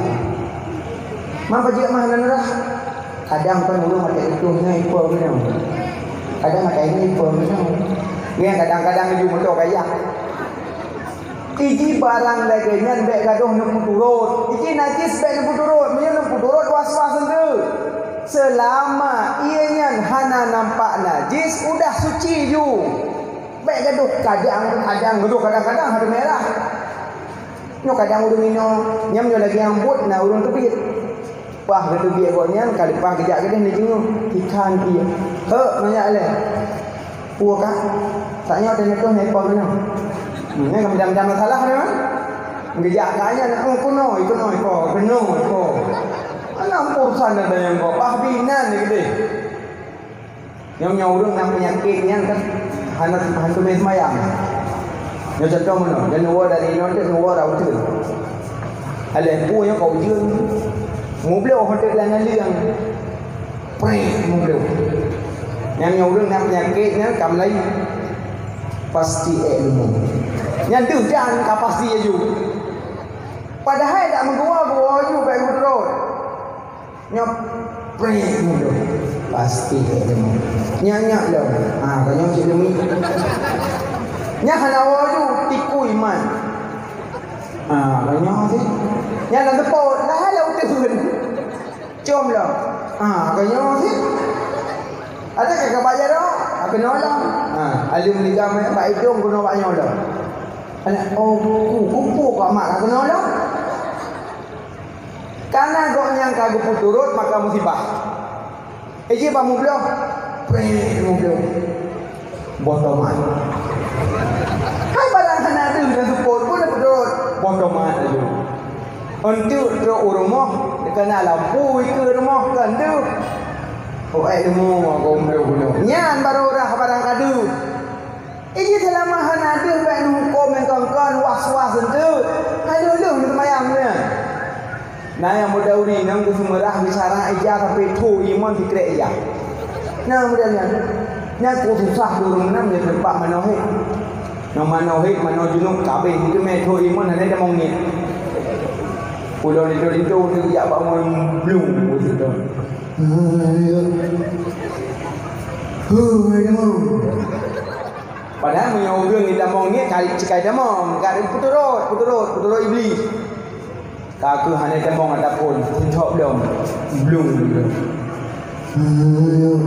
Man pajeuet mah hana narah. Kadang kan ureuëng maté itu nyoe ipo keunoe. Kadang maté ini ipo keunoe. Nyan kadang-kadang ju moto kaya. Iji barang lagée nyan bék gadoh neupeuturot. Iji najis bék neupeuturot. Meunyoe neupeuturot was-was enteuk. Seulama ié nyan hana nampak najis, udah suci ju. Bék gadoh kadang-kadang, gadoh kadang-kadang harus merah. Nyoe kadang ureuëng inoe, nyam nyoe lagée nyang buet na ureuëng teubiet. Pah geuteubiet gobnyan, ka leupah geujak keudeh neujingoe, ikan ié. Hek, manyak lé. Pue ka? Tak nyoe teuneuk toh nepok keunoe. Hmm, nyan ka macam-macam masalah dia, kan? Geujak ka nyan, oh, keunoe, keunoe, ko, keunoe, ko. Mana urusan ada yang ko? Pah binan ni keudeh. Nyang nyoe ureuëng nyang peunyakét nyan kan hana hantu mé seumayang. Nyoe contoh meunoe, dan uwa dari nyoe tu uwa rau tu. Aleh pu nyoe kau ujeuen. Mubloe hotel dan naliang. Preh mubloe. Nyang nyoe ureuëng nyang peunyakét nyan kam lain. Pasti ék leumo. Nyan deuh dan ka pasti aju. Padahai tak meugoe-goe aju bak gubernur. Nyoe preh mudo. Pasti ék deungoe. Nyak-nyak lom. Ha, ka nyoe cit demi. Nyak hana woe ju tiku iman. Ha, ka nyoe cit. Nyak lam teupot lah lam uteuen. Com lom. Ha, ka nyoe cit. Ada ke kabat jaroe? Ha, keunoe lom. Ha, aleuem ligam bak idong keunoe bak nyoe lom. Anak oh, ku kupu kok mak ka keunoe lom. Kana gobnyan ka geupeuturot maka musibah. Iji bak mubloh, preh mubloh. Boh tomat. Hai barang hana deuh dan seupôt pun geupeuturot. Boh tomat laju. Enteuk trok u rumoh, kana lampu ikeue rumoh kan deuh. Oh, eh, ilmu aku mubloh gunong. Nyan baru rah barang ka deuh. Iji seulama hana deuh bék neuhuköm nyang kon-kon was-was enteuk. Hai lheueh-lheueh neuseumayang nyan. Na nyang meudauri nyang geuseumeurah geucara ija sampai tho iman sikrek ija. Na meudauri nyan. Nyan ku susah ureuëng meunan nyan teumpat manoe hét. Nang manoe hét, manoe junub kabeh teumé tho iman hana tamong ngiet. Pulo linto-linto teuh jak bak mon blung situ. Huh, tamong. Padahai meunyoe ureuëng jitamong ngiet, ka cikai tamong, ka peuturot, peuturot, peuturot Iblih. Ka keuh hana tamong ataupun, sintok lom, blung. Huh,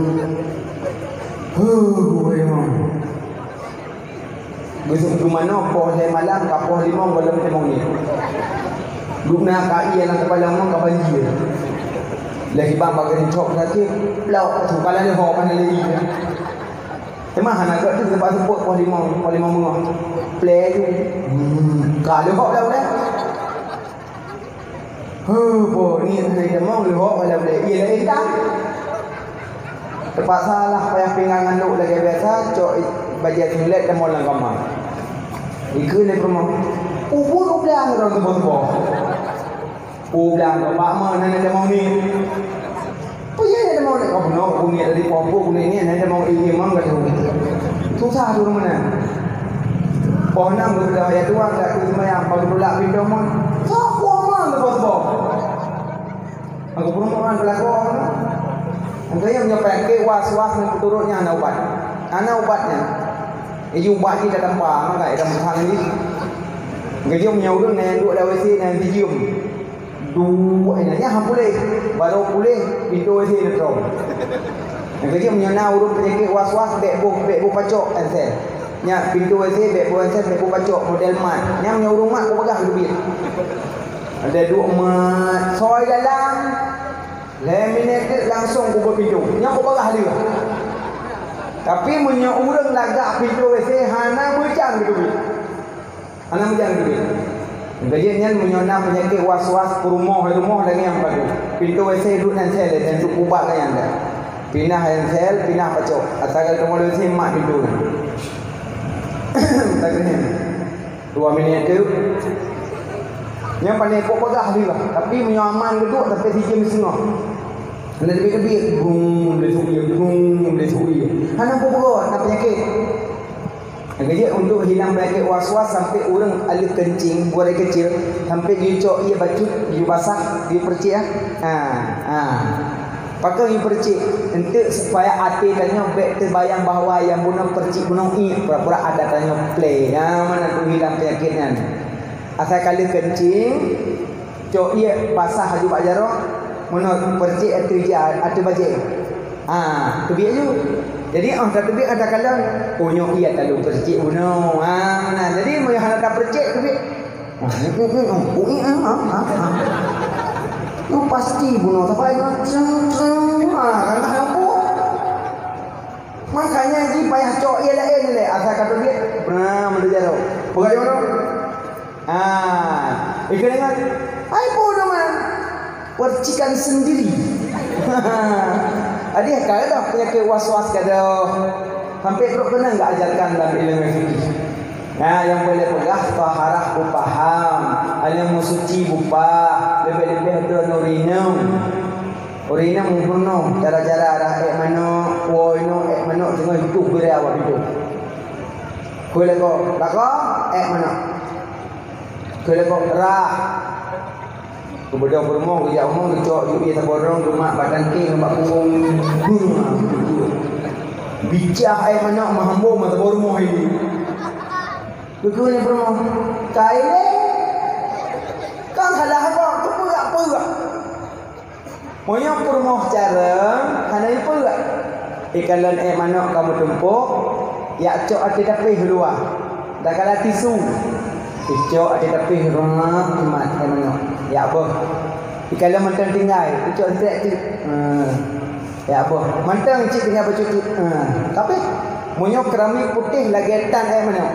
huh, huh. Geuseup teumanoe poh lhée malam, ka poh limong gohlom tamong ngiet. Dubna ka ié lam kepala mon ka banjir. Lagi bang bagi sintok sakit, plok, tu kala ni ho mana lagi. Teuma hana gét tu teumpat seupôt poh limong, poh limong beungoh. Plé tu. Hmm, ka leuhok dah udah. Huh, poh ni hana limong leuhok pada udah. Iya lain kan? Terpaksa lah payah pinggang nganduk lagi biasa, cok bajée tulet dan molang kamar. Ikeu lé rumah. Ubur ublang orang tu bos-bos. Pulang keu bak ma hana tamong ni. Peue nyang hana tamong ni? Kau bunoe aku ni dari pompo aku ni, ni hana tamong imam ka tu. Susah tu meunan. Poh enam tu sudah ya tuan dak tu sembahyang, pagi pula pintu mon. Sopo mon tu bos-bos? Aku perumahan pelakon. Engkau yang nyopai ke was-was ni turutnya hana ubat. Hana ubatnya. Iji ubat kita tampa, maka ida meuhang ni. Gejum nyaurun na yang duk dah W C na yang dijum. Dua, eh, nyan han puléh. Barô puléh, pintoe W C neutrong. Nyang keujeuet meunyoe na ureuëng peunyakét was-was, bék boh, bék boh pacok, ensen. Nyan pintoe W C, bék boh ensen, bék boh pacok, model mat. Nyan meunyoe ureuëng mat, kupeugah keubiet. Ada duek mat, soi dalam. Lhèe minèt teuk langsong kubuka pintoe. Nyoe kupeugah lé. Tapi meunyoe ureueng lagak pintoe W C hana meujan keuteubiet. Hana meujan keuteubiet. Keujeuet nyan meunyoe na peunyakét was-was peurumoh, rumoh dan nyang padum. Pintoe W C duek nyan sel, dan duek kubat nyan dah. Pinah nyan sel, pinah pacok. Asai ka teungoh W C mak pintoe nyan. Dua minèt teuk. Nyan pané epok peugah lé lah. Tapi meunyoe aman geuduek sampai sijeuem siteungoh. Hana teubiet-teubiet, brum, lé suie, brum, lé suie. Hana peue-peue, hana peunyakét. Keujeuet untuk hilang peunyakét was-was sampai ureueng aleuh keuncing, gurèe keucil, sampai jicok ié bacut, jibasah, jipeurcik, ah. Ha, ha. Pakon jipeurcik? Enteuk supaya até tanyoe bèk teubayang bahwa nyang bunoe peurcik bunoe ié, pura-pura até tanyoe plè. Ha, meunan tu hilang peunyakét nyan. Asai ka lheueh keuncing, cok ié basah laju bak jaroe, meunoe peurcik ateueh ja-, ateueh bajèe. Ha, teubiet laju. Jadi, oh, tateubiet ka takalon, oh, nyoe ié talôn peurcik bunoe. Ha, meunan. Jadi, meunyoe hana tapeurcik, teubiet. Ha, nyoe pasti bunoe, tapi nyoe, ceng, ceng. Ha, kan tak nampak. Makanya jih payah cok ié laén lé, asai ka teubiet, bram, laju jaroe. Peugah nyoe. Ah, ikeu ingat, hai peue nyoe man? Percikan sendiri. Adik ka dah penyakit was-was ka dah. Sampai trok keunan geuajarkan dalam ilmu fikih. Nah, nyang boleh peugah taharah bupaham, hana meusuci bupa, leubeh-leubeh droeneuh ureueng inong. Ureueng inong meurunoe cara-cara rhah ék manok, woe inong ék manok teungoh jituh geura bak pintoe. Keu lakoe, lakoe, ék manok. Keu lakoe, rhah. Geubeudôh peurumoh, geujak u rumoh, geucok, geuié saboh droe, geumat bak tangke, geumat punggong. Bicah ék manok meuhambô mata boh rumoh ini. Geukheun lé peurumoh, "Ka ilée, ka salah gob, keupeugah-peugah." Meunyoe peurumoh carông hana ipeugah, ikalon ék manok ka meutumpôk, yak cok ateueh dapéh luwa, dakala tisu, icok ateueh dapéh rumoh imat ék manok, yak boh. Ikalon mantong tinggai, icok sisek cit, hmm, yak boh. Mantong cit tinggai bacut cit, hmm. Tapi meunyoe keuramik putéh lagèe tan ék manok,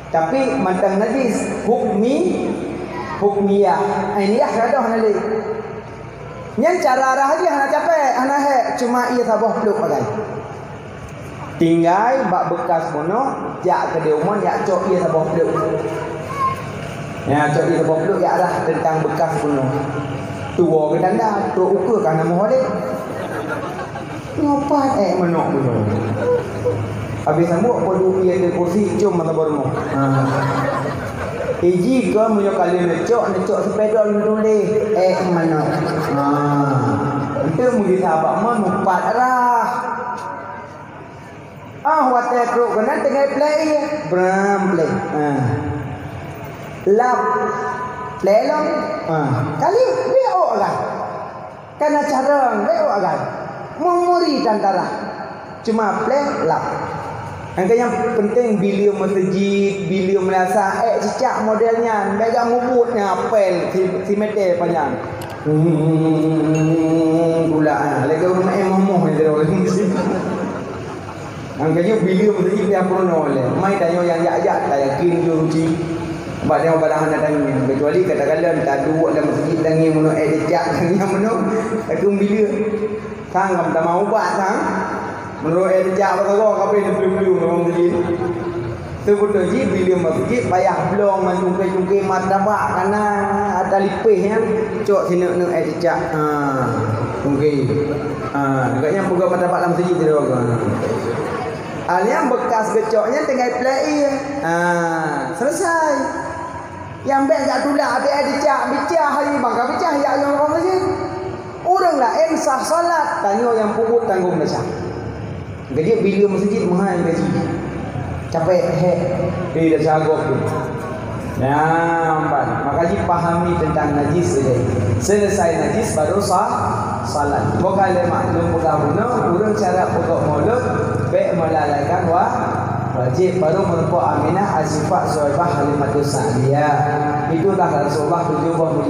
tapi mantong najis, hukmi, hukmiyah. Ainiyah ka doh hana lé. Nyan cara rhah jih hana capek, hana hék, cuma ié saboh pluek pagai. Tinggai bak beukas bunoe, jak keudéh umon, yak cok ié saboh pluek. Ya, cok ié saboh pluek, yak rhah teuntang beukas bunoe. Tuwoe geutanda, trok ukeue ka na moh lé. Nyoe pat ék manok bunoe. Habéh sambot, peue duek ié ateueh kursi, com mata boh rumoh. Ha. Iji kon meunyoe ka lheueh neucok, neucok seupedol neutuléh, ék manok. Ha. Enteuk meugisa bak mon, mupat rhah. Ah, watèe trok keunan tinggai plè ié. Bram plè. Ha. Lap plè lom. Ha. Kali, biôk lah. Kana carông, lewat agam. Meumuri tantara. Cuma plè lap. Angka nyang penting, bileueng meuseujid, bileueng meulasah, ék cicak model nyan, mega mubut nyan, apel si, si meter panyang. Hmm, gula, ah, lagèe ureueng maén moh-moh nyan. Nyang keujeuet bileueng meuseujid pih peurunoe lé. Mai tanyoe nyang jak-jak, tayakin jeuet ruci. Bak tanyoe barang hana tangieng. Kecuali katakanlah taduek lam meuseujid tangieng meunoe, ék cicak tangieng meunoe, takheun bileueng. Sang ka meutamah ubat sang. Meunurot ék cicak bak sagoe, ka pih neubeuleung-beuleung lam meuseujid. Seubeutôi jih bileueng meuseujid payah bloe ngon cungké-cungké martabak, kana ata lipéh nyan, cok sineuk-neuk ék cicak. Ha, cungké. Ha, gobnyan peugöt martabak lam meuseujid sidroe. Alheuh beukas geucok nyan tinggai plè ié. Ha, selesai. Nyang bèk jak tulak, bèk ék cicak, bicah hari bangka bicah jak nyang rong lagèe. Ureueng laén sah salat, tanyoe nyang peubuet tanggong desya. Geujeuet bileueng meuseujid meuhai gaji. Capek, hék. Eh, desya gob tu. Nyan ban. Maka jipahami teuntang najis saja. Selesai najis baru sah salat. Bukan lé maklum peugah bunoe, ureueng cara peugöt mulod, bèk melalaikan wa-, wajib. Baru meurumpok Aminah, Asyifa, Suwaibah, Halimatus Sa'diyah. Itulah Rasulullah tujuh boh